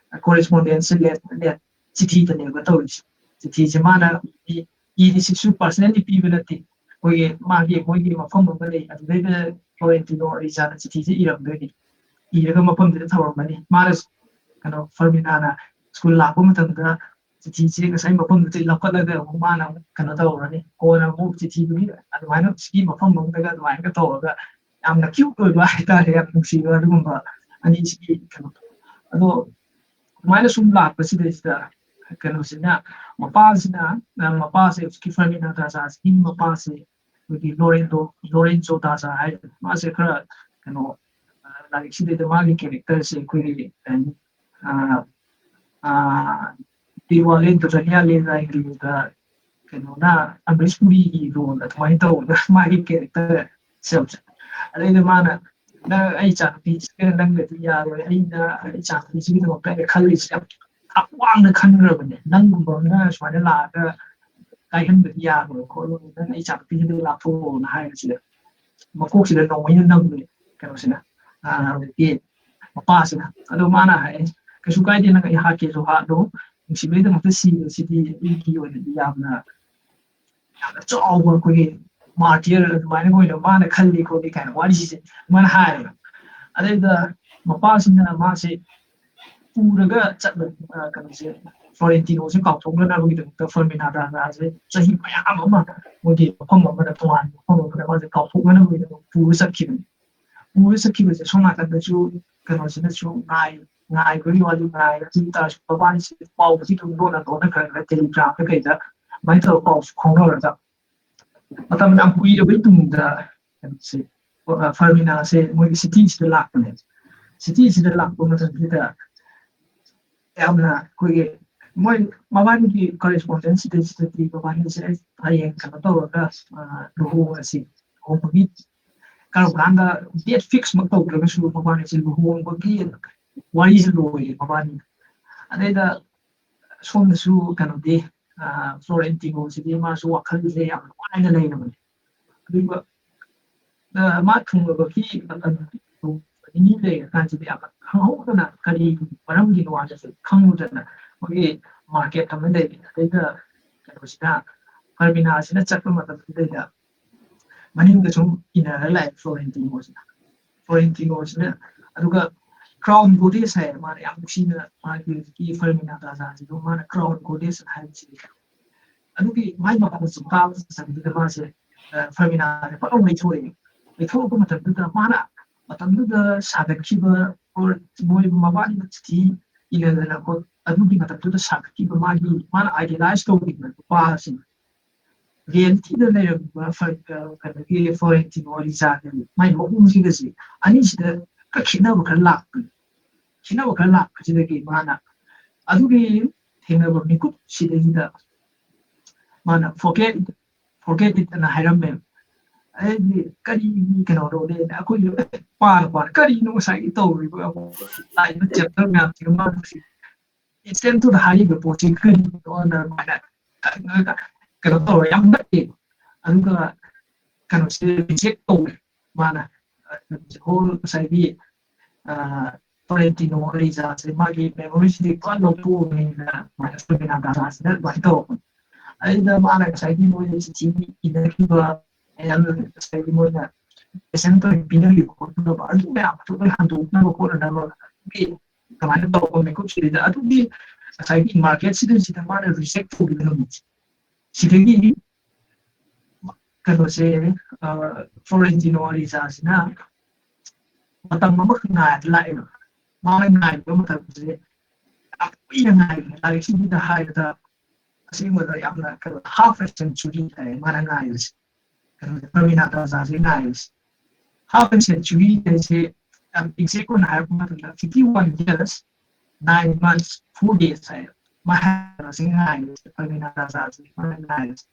ꯀꯣꯔꯦꯁꯄꯣꯟꯗꯦꯟꯁꯁꯦ ꯂꯦꯠ-, ꯂꯦꯠ-, ꯆꯤꯊꯤꯗꯅꯦꯕ ꯇꯧꯔꯤꯁꯦ꯫ ꯆꯤꯊꯤꯁꯦ ꯃꯥꯅ ꯏ-, ꯏꯔꯤꯁꯤꯁꯨ ꯄꯥꯔꯁꯅꯦꯜꯂꯤ ꯄꯤꯕ ꯅꯠꯇꯦ꯫ ꯑꯩꯈꯣꯏꯒꯤ ꯃꯥꯒꯤ, ꯃꯣꯏꯒꯤ ꯃꯐꯝ ꯑꯃ ꯂꯩ, ꯑꯗꯨꯗꯩꯗ ꯐ꯭ꯂꯣꯔꯦꯟꯇꯤꯅꯣ ꯑꯦꯔꯤꯖꯥꯅ ꯆꯤꯊꯤꯁꯦ ꯏꯔꯝꯗꯣꯏꯅꯤ꯫ ꯏꯔꯒ ꯃꯐꯝꯗꯨꯗ ꯊꯝꯃꯝꯃꯅꯤ꯫ ꯃꯥꯅ, ꯀꯩꯅꯣ, ꯐꯔꯃꯤꯅꯥꯅ ꯁ꯭ꯀꯨꯜ ꯂꯥꯛꯄ ꯃꯇꯝꯗ ꯆꯤꯊꯤꯁꯦ ꯉꯁꯥꯏ ꯃꯐꯝꯗꯨꯗ ꯂꯧꯈꯠꯂꯒ ꯑꯃꯨꯛ ꯃꯥꯅ ꯑꯃꯨꯛ ꯀꯩꯅꯣ ꯇꯧꯔꯅꯤ꯫ ꯀꯣꯟꯅ ꯑꯃꯨꯛ ꯆꯤꯊꯤꯗꯨꯒꯤ ꯑꯗꯨꯃꯥꯏꯅ ꯁꯤꯒꯤ ꯃꯐꯝ ꯑꯃꯗꯒ ꯑꯗꯨꯃꯥꯏꯅꯒ ꯇꯧꯔꯒ ꯌꯥꯝꯅ ꯀ꯭ꯌꯨꯠ ꯑꯣꯏꯕ ꯍꯥꯏꯇꯥꯔꯦ, ꯌꯥꯝ ꯅꯨꯡꯁꯤꯕ ꯑꯗꯨꯒꯨꯝꯕ ꯑꯅꯤꯁꯤꯒꯤ ꯀꯩꯅꯣ꯫ ꯑꯗꯣ ꯑꯗꯨꯃꯥꯏꯅ ꯁꯨꯝ ꯂꯥꯛꯄꯁꯤꯗꯩꯁꯤꯗ ꯀꯩꯅꯣꯁꯤꯅ, ꯃꯄꯥꯁꯤꯅ, ꯑ, ꯃꯄꯥꯁꯦ ꯍꯧꯖꯤꯛꯀꯤ ꯐꯔꯃꯤꯅꯥ ꯗꯥꯖꯥꯁꯤꯒꯤ ꯃꯄꯥꯁꯦ ꯑꯩꯈꯣꯏꯒꯤ ꯂꯣꯔꯦꯟꯗꯣ, ꯂꯣꯔꯦꯟꯖꯣ ꯗꯥꯖꯥ ꯍꯥꯏꯔꯤꯕ, ꯃꯥꯁꯦ ꯈꯔ ꯀꯩꯅꯣ, ꯑ, ꯂꯥꯏꯔꯤꯛꯁꯤꯗꯩꯗ ꯃꯥꯒꯤ ꯀꯦꯔꯦꯛꯇꯔꯁꯦ ꯑꯩꯈꯣꯏꯒꯤ ꯀꯩ ꯍꯥꯏꯅꯤ, ꯑ, ꯑ, ꯗꯤꯋꯥꯂꯦ ꯗꯨꯜꯍꯅꯤꯌꯥ ꯂꯦ ꯖꯥꯌꯦꯡꯒꯦꯗ ꯀꯩꯅꯣꯅ ꯑꯃꯔꯤꯁ ꯄꯨꯔꯤꯒꯤ ꯔꯣꯜ ꯑꯗꯨꯃꯥꯏꯅ ꯇꯧꯕꯗ ꯃꯥꯒꯤ ꯀꯦꯔꯦꯛꯇꯔ ꯁꯦꯝꯁꯦ꯫ ꯑꯗꯩꯗ ꯃꯥꯅ, "ꯅꯪ ꯑꯩ ꯏꯆꯥꯅꯨꯄꯤꯁꯤꯒ ꯅꯪꯒꯗꯤ ꯌꯥꯔꯣꯏ, ꯑꯩꯅ ꯑꯩ ꯏꯆꯥꯅꯨꯄꯤꯁꯤꯒꯤꯗꯃꯛꯇ ꯑꯩꯅ ꯈꯜꯂꯤꯁꯦ ꯌꯥꯝ ꯊꯥꯛ ꯋꯥꯡꯅ ꯈꯟꯈ꯭ꯔꯕꯅꯦ, ꯅꯪꯒꯨꯝꯕ ꯑꯃꯅ ꯁꯨꯃꯥꯏꯅ ꯂꯥꯛꯑꯒ ꯀꯥꯏꯍꯟꯕꯗꯤ ꯌꯥꯔꯣꯏ ꯈꯣꯠꯂꯣꯏ, ꯅꯪ ꯑꯩ ꯏꯆꯥꯅꯨꯄꯤꯁꯤꯗ ꯂꯥꯞꯊꯣꯛꯑꯣꯅ" ꯍꯥꯏꯕꯁꯤꯗ ꯃꯀꯣꯛꯁꯤꯗ ꯅꯣꯡꯃꯩꯅ ꯅꯝꯃꯦ ꯀꯩꯅꯣꯁꯤꯅ, ꯑꯥ, ꯍꯧꯖꯤꯛꯀꯤ ꯃꯄꯥꯁꯤꯅ꯫ ꯑꯗꯣ ꯃꯥꯅ ꯍꯥꯏ, "ꯀꯩꯁꯨ ꯀꯥꯏꯗꯦ, ꯅꯪ ꯑꯩ ꯍꯥꯠꯀꯦꯁꯨ ꯍꯥꯠꯂꯣ, ꯅꯨꯡꯁꯤꯕꯒꯤꯗꯃꯛꯇ ꯁꯤꯕꯁꯤꯗꯤ ꯑꯩꯒꯤ ꯑꯣꯏꯅꯗꯤ ꯌꯥꯝꯅ, ꯌꯥꯝꯅ ꯆꯥꯎꯕ ꯑꯩꯈꯣꯏꯒꯤ ꯃꯥꯔꯇꯤꯌꯔ ꯑꯗꯨꯃꯥꯏꯅ ꯑꯣꯏꯅ ꯃꯥꯅ ꯈꯜꯂꯤ ꯈꯣꯠꯂꯤ" ꯀꯥꯏꯅ ꯋꯥꯔꯤꯁꯦ ꯑꯗꯨꯃꯥꯏꯅ ꯍꯥꯏꯌꯦꯕ꯫ ꯑꯗꯩꯗ ꯃꯄꯥꯁꯤꯅ ꯃꯥꯁꯦ ꯄꯨꯔꯒ ꯆꯠꯂ, ꯑ, ꯀꯩꯅꯣꯁꯦ, ꯐ꯭ꯂꯣꯔꯦꯟꯇꯤꯅꯣꯁꯦ ꯀꯥꯎꯊꯣꯛꯅꯅꯕꯒꯤꯗꯃꯛꯇ ꯐꯔꯃꯤꯅꯥꯗꯥꯁꯦ ꯆꯍꯤ ꯃꯌꯥꯝ ꯑꯃ ꯃꯣꯏꯒꯤ ꯃꯐꯝ ꯑꯃꯗ, ꯇꯣꯉꯥꯟꯕ ꯃꯐꯝ ꯑꯃꯗ ꯃꯥꯁꯦ ꯀꯥꯎꯊꯣꯛꯅꯅꯕꯒꯤꯗꯃꯛ ꯄꯨꯔ ꯆꯠꯈꯤꯕꯅꯤ꯫ ꯄꯨꯔ ꯆꯠꯈꯤꯕꯁꯦ ꯁꯣꯝ ꯅꯥꯀꯟꯗꯁꯨ ꯀꯩꯅꯣꯁꯤꯅꯁꯨ ꯉꯥꯏ, ꯉꯥꯏꯕꯒꯤ ꯋꯥꯗꯤ ꯉꯥꯏ, ꯑꯗꯨ ꯑꯣꯏ ꯇꯥꯔꯁꯨ ꯃꯕꯥꯅꯤꯁꯦ ꯄꯥꯎꯁꯤ ꯑꯗꯨꯝ ꯂꯣꯟꯅ ꯂꯣꯟꯅ ꯈꯔ ꯈꯔ ꯇꯦꯂꯤꯒ꯭ꯔꯥꯝꯗ ꯀꯩꯗ ꯑꯗꯨꯃꯥꯏꯅ ꯇꯧꯔꯒ ꯄꯥꯎꯁꯨ ꯐꯥꯎꯅꯔꯒ ꯃꯇꯝ ꯌꯥꯝ ꯀꯨꯏꯔꯕꯩ ꯇꯨꯡꯗ ꯀꯩꯅꯣꯁꯦ, ꯑ, ꯐꯔꯃꯤꯅꯥꯁꯦ ꯃꯣꯏꯒꯤ ꯁꯤꯇꯤꯁꯤꯗ ꯂꯥꯛꯄꯅꯦ꯫ ꯁꯤꯇꯤꯁꯤꯗ ꯂꯥꯛꯄ ꯃꯇꯝꯁꯤꯗ ꯌꯥꯝꯅ ꯑꯩꯈꯣꯏꯒꯤ ꯃꯣꯏ ꯃꯕꯥꯅꯤꯒꯤ ꯀꯔꯦꯁꯄꯣꯟꯗꯦꯟꯁ ꯁꯤꯗꯩꯁꯤꯗꯗꯤ ꯃꯕꯥꯅꯤꯁꯦ ꯍꯌꯦꯡ ꯀꯩꯅꯣ ꯇꯧꯔꯒ, ꯑ, ꯂꯨꯍꯣꯡꯉꯁꯤ, ꯂꯨꯍꯣꯡꯕꯒꯤ ꯀꯔꯝ ꯀꯥꯟꯗ ꯗꯦꯠ ꯐꯤꯛꯁ ꯃꯛ ꯇꯧꯗ꯭ꯔꯒꯁꯨ ꯃꯕꯥꯅꯤꯁꯦ ꯂꯨꯍꯣꯡꯕꯒꯤ ꯋꯥꯔꯤꯁꯦ ꯂꯣꯏꯔꯦ ꯃꯕꯥꯅꯤ꯫ ꯑꯗꯩꯗ ꯁꯣꯝꯗꯁꯨ ꯀꯩꯅꯣꯗꯤ, ꯑ, ꯐ꯭ꯂꯣꯔꯦꯟꯇꯤꯅꯣꯁꯤꯗꯤ ꯃꯥꯁꯨ ꯋꯥꯈꯜꯁꯦ ꯌꯥꯝ ꯅꯨꯡꯉꯥꯏꯅ ꯂꯩꯔꯕꯅꯦ꯫ ꯑꯗꯨꯒ, ꯑ, ꯃꯥ ꯊꯨꯡꯂꯕꯒꯤ ꯃꯇꯝ ꯅꯤꯅꯤ ꯂꯩꯔꯀꯥꯟꯁꯤꯗ ꯌꯥꯝꯅ ꯈꯪꯍꯧꯗꯅ ꯀꯔꯤ ꯃꯔꯝꯒꯤꯅꯣ ꯍꯥꯏꯕꯁꯦ ꯈꯪꯉꯨꯗꯅ ꯑꯩꯈꯣꯏꯒꯤ ꯃꯥꯔꯀꯦꯠ ꯑꯃ ꯂꯩꯔꯦ꯫ ꯑꯗꯩꯗ ꯀꯩꯅꯣꯁꯤꯅ, ꯐꯔꯃꯤꯅꯥꯁꯤꯅ ꯆꯠꯄ ꯃꯇꯝꯁꯤꯗꯩꯗ ꯃꯅꯤꯡꯗ ꯁꯨꯝ ꯏꯟꯅꯔ ꯂꯥꯛꯑꯦ ꯐ꯭ꯂꯣꯔꯦꯟꯇꯤꯅꯣꯁꯤꯅ꯫ ꯐ꯭ꯂꯣꯔꯦꯟꯇꯤꯅꯣꯁꯤꯅ, ꯑꯗꯨꯒ ꯀ꯭ꯔꯥꯎꯟ ꯒꯣꯗꯦꯁ ꯍꯥꯏꯌꯦ, ꯃꯥꯅ ꯌꯥꯝ ꯅꯨꯡꯁꯤꯅ ꯃꯥꯒꯤ ꯍꯧꯖꯤꯛꯀꯤ ꯐꯔꯃꯤꯅꯥ ꯗꯥꯖꯥꯁꯤꯕꯨ ꯃꯥꯅ ꯀ꯭ꯔꯥꯎꯟ ꯒꯣꯗꯦꯁ ꯍꯥꯏꯕꯁꯤꯗꯤ꯫ ꯑꯗꯨꯒꯤ ꯃꯥꯏ ꯃꯈꯣꯡ ꯆꯤꯡ ꯀꯥꯕ ꯆꯪꯕꯗ ꯃꯥꯁꯦ, ꯑ, ꯐꯔꯃꯤꯅꯥꯁꯦ ꯄꯨꯂꯞ ꯂꯩꯊꯣꯛꯑꯦ꯫ ꯂꯩꯊꯣꯛꯂꯛꯄ ꯃꯇꯝꯗꯨꯗ ꯃꯥꯅ ꯃꯇꯝꯗꯨꯗ ꯁꯥꯒꯠꯈꯤꯕ, or ꯃꯣꯏ ꯃꯕꯥꯅꯤꯅ ꯆꯤꯊꯤ ꯏꯅꯗꯅ ꯈꯣꯠ-, ꯑꯗꯨꯒꯤ ꯃꯇꯝꯗꯨꯗ ꯁꯥꯒꯠꯈꯤꯕ ꯃꯥꯒꯤ, ꯃꯥꯅ ꯑꯥꯏꯗꯤꯌꯂꯥꯏꯁ ꯇꯧꯈꯤꯕ ꯅꯨꯄꯥꯁꯤꯡ, ꯔꯤꯌꯦꯂꯤꯇꯤꯗ ꯂꯩꯔꯝꯃꯤꯕ ꯐ-, ꯑ, ꯀꯩꯅꯣꯒꯤ ꯐ꯭ꯂꯣꯔꯦꯟꯇꯤꯅꯣ ꯑꯔꯤꯖꯥꯒꯤ ꯃꯥꯏ ꯃꯑꯣꯡꯁꯤꯒꯁꯤ ꯑꯅꯤꯁꯤꯗ ꯈꯔ ꯈꯦꯠꯅꯕ ꯈꯔ ꯂꯥꯛꯄꯅꯤ꯫ ꯈꯦꯠꯅꯕ ꯈꯔ ꯂꯥꯛꯄꯁꯤꯗꯒꯤ ꯃꯥꯅ ꯑꯗꯨꯒꯤ ꯊꯦꯡꯅꯕ ꯃꯤꯀꯨꯞꯁꯤꯗꯩꯁꯤꯗ ꯃꯥꯅ forget forget it ꯑꯅ ꯍꯥꯏꯔꯝꯃꯦꯕ꯫ ꯑꯩꯗꯤ ꯀꯔꯤ ꯀꯩꯅꯣꯅꯣꯅꯦ, ꯑꯩꯈꯣꯏꯁꯨ ꯄꯥꯅ ꯄꯥꯅ ꯀꯔꯤꯅꯣ ꯉꯁꯥꯏꯒꯤ ꯇꯧꯔꯤꯕ ꯂꯥꯛꯏꯕ ꯆꯦꯞꯇꯔ ꯃꯌꯥꯝꯁꯤꯒ ꯃꯥꯅ ꯏꯟꯁꯇꯦꯟꯇꯨꯗ ꯍꯥꯏꯔꯤꯕ ꯄꯣꯠꯁꯤ ꯀꯔꯤꯅꯣꯅ ꯑꯗꯨꯃꯥꯏꯅ ꯈꯪꯉꯒ ꯀꯩꯅꯣ ꯇꯧꯔ ꯌꯥꯝ ꯅꯛꯑꯦ꯫ ꯑꯗꯨꯒ ꯀꯩꯅꯣꯁꯦ ꯔꯤꯖꯦꯛ ꯇꯧꯋꯦ ꯃꯥꯅ꯫ ꯍꯣꯜ ꯉꯁꯥꯏꯒꯤ ꯐ꯭ꯂꯣꯔꯦꯟꯇꯤꯅꯣ ꯑꯔꯤꯖꯥꯁꯦ ꯃꯥꯒꯤ ꯃꯦꯃꯣꯔꯤꯁꯤꯗꯤ ꯄꯨꯔꯥ ꯂꯧꯊꯣꯛꯑꯕꯅꯤꯅ ꯑꯗꯨꯃꯥꯏꯅ ꯁꯣꯏꯕꯤꯅꯥ ꯗꯥꯁꯤꯅ ꯑꯗꯨꯃꯥꯏꯅ ꯇꯧꯔꯛꯄꯅꯤ꯫ ꯑꯗꯨꯗ ꯃꯥꯅ ꯉꯁꯥꯏꯒꯤ ꯃꯣꯏꯗ ꯆꯤꯊꯤ ꯏꯅꯈꯤꯕ ꯃꯌꯥꯝ, ꯉꯁꯥꯏꯒꯤ ꯃꯣꯏꯅ ꯄꯦꯁꯦꯟ ꯇꯧꯔꯤ ꯄꯤꯅꯔꯤꯕ ꯈꯣꯠꯄꯤꯅꯕ ꯑꯗꯨ ꯃꯌꯥꯝꯗꯣ ꯂꯣꯏ ꯍꯟꯗꯣꯛꯅꯕ ꯈꯣꯠꯅꯅꯕ ꯑꯗꯨꯒꯤ ꯀꯃꯥꯏꯅ ꯇꯧꯕ ꯃꯤꯀꯨꯞꯁꯤꯗ ꯑꯗꯨꯒꯤ ꯉꯁꯥꯏꯒꯤ ꯃꯥꯔꯀꯦꯠꯁꯤꯗ ꯁꯤꯗ ꯃꯥꯅ ꯔꯤꯖꯦꯛ ꯇꯧꯈꯤꯕ ꯅꯨꯃꯤꯠꯁꯦ ꯁꯤꯗꯒꯤ ꯀꯩꯅꯣꯁꯦ ꯐ꯭ꯂꯣꯔꯦꯟꯇꯤꯅꯣ ꯑꯔꯤꯖꯥꯁꯤꯅ ꯃꯇꯝ ꯑꯃꯈꯛ ꯉꯥꯏꯔ ꯂꯥꯛꯑꯦꯕ꯫ ꯃꯥꯅ ꯉꯥꯏꯕ ꯃꯇꯝꯁꯦ ꯌꯥꯝ ꯀꯨꯏꯅ ꯉꯥꯏꯕꯅꯦ꯫ ꯂꯥꯏꯔꯤꯛꯁꯤꯡꯁꯤꯗ ꯍꯥꯏꯔꯗ ꯑꯁꯦꯡꯕꯗ ꯌꯥꯝꯅ ꯀꯩꯅꯣ half a century ꯍꯥꯏ ꯃꯥꯅ ꯉꯥꯏꯕꯁꯦ꯫ ꯀꯩꯅꯣꯁꯦ ꯄ꯭ꯔꯃꯤꯅꯥ ꯇꯥꯖꯥꯁꯦ ꯉꯥꯏꯕꯁꯦ꯫ Half a century ꯍꯥꯏꯁꯦ ꯌꯥꯝ exact ꯑꯣꯏꯅ ꯍꯥꯏꯔꯛꯄ ꯃꯇꯝꯗ fifty one years, nine months, four days ꯍꯥꯏ꯫ ꯃꯥ ꯍꯥꯏꯕꯁꯦ ꯉꯥꯏꯕꯁꯦ ꯄ꯭ꯔꯃꯤꯅꯥ ꯇꯥꯖꯥꯁꯦ ꯃꯥꯅ ꯉꯥꯏꯕꯁꯦ꯫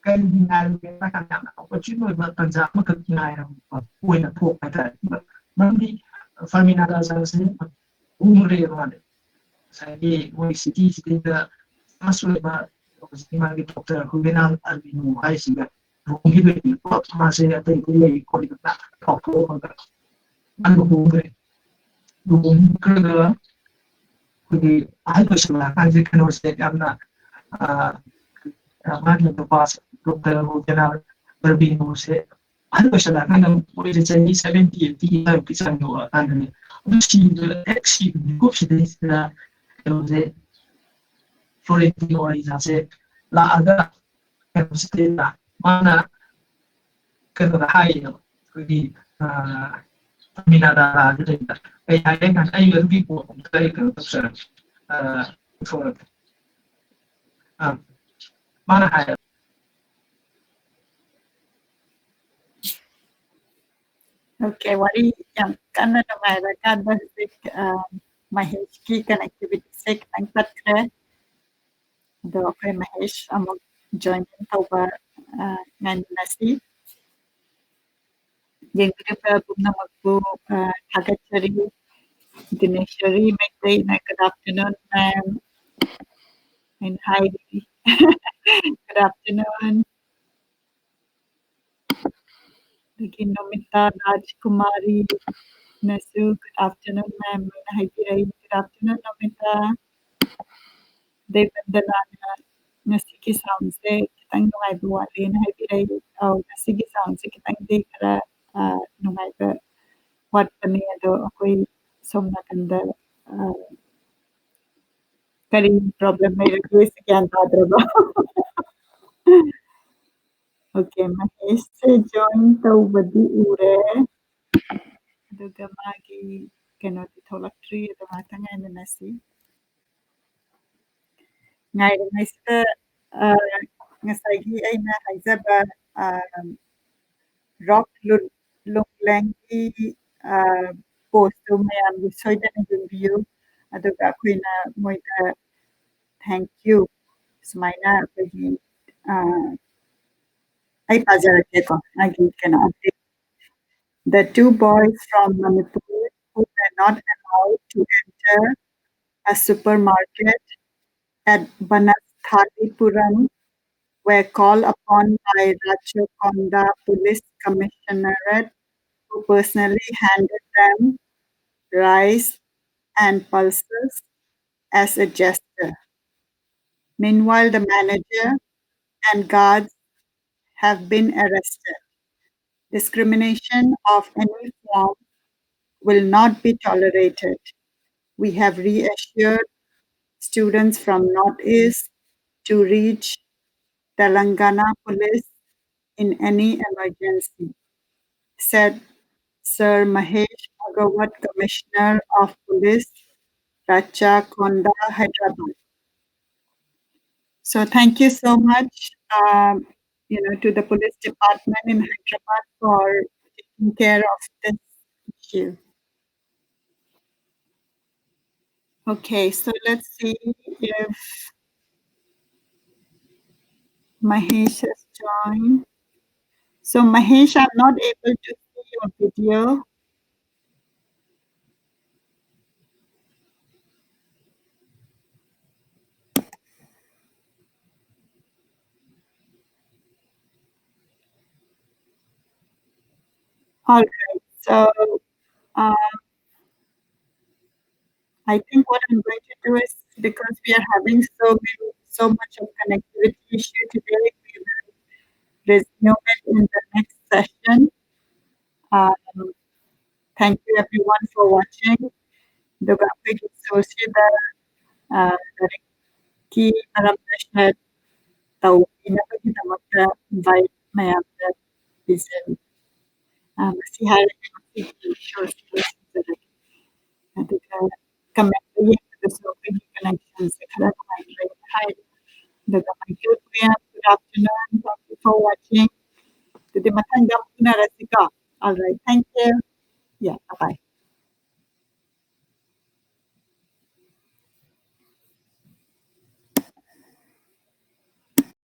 ꯀꯔꯤꯒꯤ ꯉꯥꯏꯔꯤꯒꯦ ꯍꯥꯏꯔ ꯀꯥꯟꯗ ꯌꯥꯝꯅ ꯑꯣꯄꯣꯔꯆꯨꯟ ꯑꯣꯏꯕ ꯇꯥꯟꯖꯥ ꯑꯃꯈꯛ ꯉꯥꯏꯔꯝꯕ ꯑꯣꯏꯅ ꯊꯣꯛꯄ ꯍꯥꯏꯇꯥꯔꯦ꯫ ꯃꯔꯝꯗꯤ ꯐꯔꯃꯤꯅꯥ ꯇꯥꯖꯥꯁꯦ ꯍꯣꯡꯈ꯭ꯔꯦꯕ ꯃꯥꯗꯤ꯫ ꯉꯁꯥꯏꯒꯤ ꯃꯣꯏ ꯁꯤꯇꯤꯁꯤꯗꯩꯗ ꯐꯥꯔꯁ ꯑꯣꯏꯕ ꯍꯧꯖꯤꯛꯀꯤ ꯃꯥꯒꯤ ꯗꯣꯛꯇꯔ ꯍꯨꯕꯦꯅꯥꯜ ꯑꯜꯕꯤꯅꯣ ꯍꯥꯏꯁꯤꯒ ꯂꯨꯍꯣꯡꯈꯤꯗꯣꯏꯅꯤ꯫ ꯄꯨꯂꯞ ꯃꯥꯁꯦ ꯑꯇꯩ ꯑꯇꯩ ꯂꯩ ꯈꯣꯠꯂꯤ ꯀꯥꯎꯊꯣꯛꯑꯒ ꯃꯥ ꯂꯨꯍꯣꯡꯈ꯭ꯔꯦ꯫ ꯂꯨꯍꯣꯡꯈ꯭ꯔꯒ ꯑꯩꯈꯣꯏꯒꯤ ꯑꯍꯜ ꯑꯣꯏꯁꯜꯂꯛꯑꯀꯥꯟꯁꯦ ꯀꯩꯅꯣꯁꯦ ꯌꯥꯝꯅ ꯃꯥꯒꯤ ꯅꯨꯄꯥꯁꯦ ꯗꯣꯛꯇꯔ ꯍꯨꯕꯦꯅꯥꯜ ꯑꯜꯕꯤꯅꯣꯁꯦ ꯑꯍꯜ ꯑꯣꯏꯁꯜꯂꯛꯑꯀꯥꯟꯗ ꯃꯣꯏꯁꯦ ꯆꯍꯤ seventy eighty ꯒꯤ ꯆꯥꯡ ꯌꯧꯔꯛꯑꯀꯥꯟꯗꯅꯦ꯫ ꯑꯗꯨ ꯁꯤꯕꯗ ꯍꯦꯛ ꯁꯤꯕ ꯃꯤꯀꯨꯞꯁꯤꯗꯩꯁꯤꯗ ꯀꯩꯅꯣꯁꯦ ꯐ꯭ꯂꯣꯔꯦꯟꯇꯤꯅꯣ ꯑꯔꯤꯖꯥꯁꯦ ꯂꯥꯛꯑꯒ ꯀꯩꯅꯣꯁꯤꯗꯩꯗ ꯃꯥꯅ ꯀꯩꯅꯣꯗ ꯍꯥꯏꯌꯦꯕ ꯑꯩꯈꯣꯏꯒꯤ ꯃꯤꯅꯥ ꯗꯥꯔꯥꯗ ꯂꯩꯕ ꯀꯩ ꯍꯥꯏꯒꯦ ꯍꯥꯏ ꯀꯥꯟꯗ ꯑꯩ ꯑꯗꯨꯒꯤ ꯄꯣꯠꯇꯣ ꯑꯩ ꯀꯩꯅꯣ ꯇꯧꯖꯔꯒꯦ, ꯄꯨꯊꯣꯔꯛꯀꯦ꯫ ꯑ, ꯃꯥꯅ ꯍꯥꯏꯌꯦꯕ꯫ Okay, ꯋꯥꯔꯤ ꯌꯥꯝ ꯀꯟꯅ ꯅꯨꯡꯉꯥꯏꯔꯀꯥꯟꯗ ꯍꯧꯖꯤꯛ ꯃꯍꯦꯁꯀꯤ connectivity ꯁꯦ ꯈꯤꯇꯪ ꯇꯠꯈ꯭ꯔꯦ꯫ ꯑꯗꯣ ꯑꯩꯈꯣꯏ ꯃꯍꯦꯁ ꯑꯃꯨꯛ join in ꯇꯧꯕ ꯉꯥꯏꯃꯤꯟꯅꯁꯤ꯫ ꯌꯦꯡꯕꯤꯔꯤꯕ ꯄꯨꯝꯅꯃꯛꯄꯨ ꯊꯥꯒꯠꯆꯔꯤ꯫ ꯗꯤꯅꯦꯁꯣꯔꯤ ꯃꯩꯇꯩꯅ "Good afternoon, ma'am" ꯍꯥꯏꯅ ꯍꯥꯏꯔꯤ꯫ Good afternoon. ꯑꯗꯒꯤ ꯅꯣꯃꯤꯇꯥ ꯔꯥꯖꯀꯨꯃꯥꯔꯤꯅꯁꯨ "Good afternoon, ma'am" ꯍꯥꯏꯅ ꯍꯥꯏꯕꯤꯔꯛꯏ꯫ Good afternoon, ꯅꯣꯃꯤꯇꯥ꯫ ꯑꯗꯩ ꯕꯟꯗꯅꯥꯅ "ꯉꯁꯤꯒꯤ soundꯁꯦ ꯈꯤꯇꯪ ꯅꯨꯡꯉꯥꯏꯕ ꯋꯥꯠꯂꯦꯅ" ꯍꯥꯏꯕꯤꯔꯛꯏ꯫ ꯑꯧ, ꯉꯁꯤꯒꯤ soundꯁꯦ ꯈꯤꯇꯪꯗꯤ ꯈꯔ ꯅꯨꯡꯉꯥꯏꯕ ꯋꯥꯠꯄꯅꯦ꯫ ꯑꯗꯣ ꯑꯩꯈꯣꯏ ꯁꯣꯝ ꯅꯥꯀꯟꯗ ꯀꯔꯤ problem ꯂꯩꯔꯒꯦ ꯒ꯭ꯌꯥꯟ ꯇꯥꯗ꯭ꯔꯕ꯫ Okay, ꯃꯍꯦꯁꯁꯦ join ꯇꯧꯕꯗꯤ ꯎꯔꯦ, ꯑꯗꯨꯒ ꯃꯥꯒꯤ ꯀꯩꯅꯣꯗꯤ ꯊꯣꯛꯂꯛꯇ꯭ꯔꯤ꯫ ꯑꯗꯣ ꯉꯥꯛꯇꯪ ꯉꯥꯏꯃꯤꯟꯅꯁꯤ꯫ ꯉꯥꯏꯔꯤꯉꯩꯁꯤꯗ ꯉꯁꯥꯏꯒꯤ ꯑꯩꯅ ꯍꯥꯏꯖꯕ ꯔꯣꯛ ꯂꯨꯡꯂꯦꯡꯒꯤ postꯇꯨ ꯃꯌꯥꯝꯒꯤ ꯁꯣꯏꯗꯅ ꯌꯦꯡꯕꯤꯌꯨ꯫ ꯑꯗꯨꯒ ꯑꯩꯈꯣꯏꯅ ꯃꯣꯏꯗ "Thank you" ꯁꯨꯃꯥꯏꯅ ꯑꯩꯈꯣꯏꯒꯤ ꯑꯩ ꯄꯥꯖꯔꯛꯀꯦꯀꯣ, ꯃꯥꯒꯤ ꯀꯩꯅꯣ update. The two boys from Manipur who were not allowed to enter a supermarket at Banasthalipuram were called upon by Ratchakonda Police Commissionerate, who personally handed them rice and pulses as a gesture. Meanwhile, the manager and guards have been arrested. Discrimination of any form will not be tolerated. We have reassured students from Northeast to reach Telangana Police in any emergency, said Sir Mahesh Bhagawat, Commissioner of Police, Ratchakonda, Hyderabad. So thank you so much, um, you know, to the police department in Hyderabad for taking care of this issue. Okay, so let's see if Mahesh has joined. So Mahesh, I'm not able to see your video. All right. So um, I think what I'm going to do is, because we are having so many, so much of connectivity issue today, we will resume it in the next session. Um, thank you everyone for watching. ꯑꯗꯨꯒ ꯑꯩꯈꯣꯏꯒꯤ ꯁꯣꯁꯤꯗ ꯂꯥꯏꯔꯤꯛꯀꯤ ꯃꯔꯝꯗ ꯁꯤꯌꯔ ꯇꯧꯕꯤꯅꯕꯒꯤꯗꯃꯛꯇ invite ꯃꯌꯥꯝꯗ ꯄꯤꯖꯔꯤ꯫ ꯃꯁꯤ ꯍꯥꯏꯔꯒ ꯉꯁꯤꯒꯤ ꯁꯣꯁꯤ ꯂꯣꯏꯁꯤꯟꯖꯔꯒꯦ꯫ ꯑꯗꯨꯒ ꯀꯃꯦꯟꯗ ꯌꯦꯡꯕꯗꯁꯨ ꯑꯩꯈꯣꯏꯒꯤ ꯀꯅꯦꯛꯁꯟꯁꯦ ꯈꯔ ꯅꯨꯡꯉꯥꯏꯇ꯭ꯔꯦꯅ ꯍꯥꯏ꯫ ꯑꯗꯨꯒ Michael Puyam, good afternoon, thank you for watching. ꯑꯗꯨꯗꯤ ꯃꯊꯪꯗ ꯑꯃꯨꯛ ꯎꯅꯔꯁꯤꯀꯣ꯫ All right, thank you. Yeah, bye bye.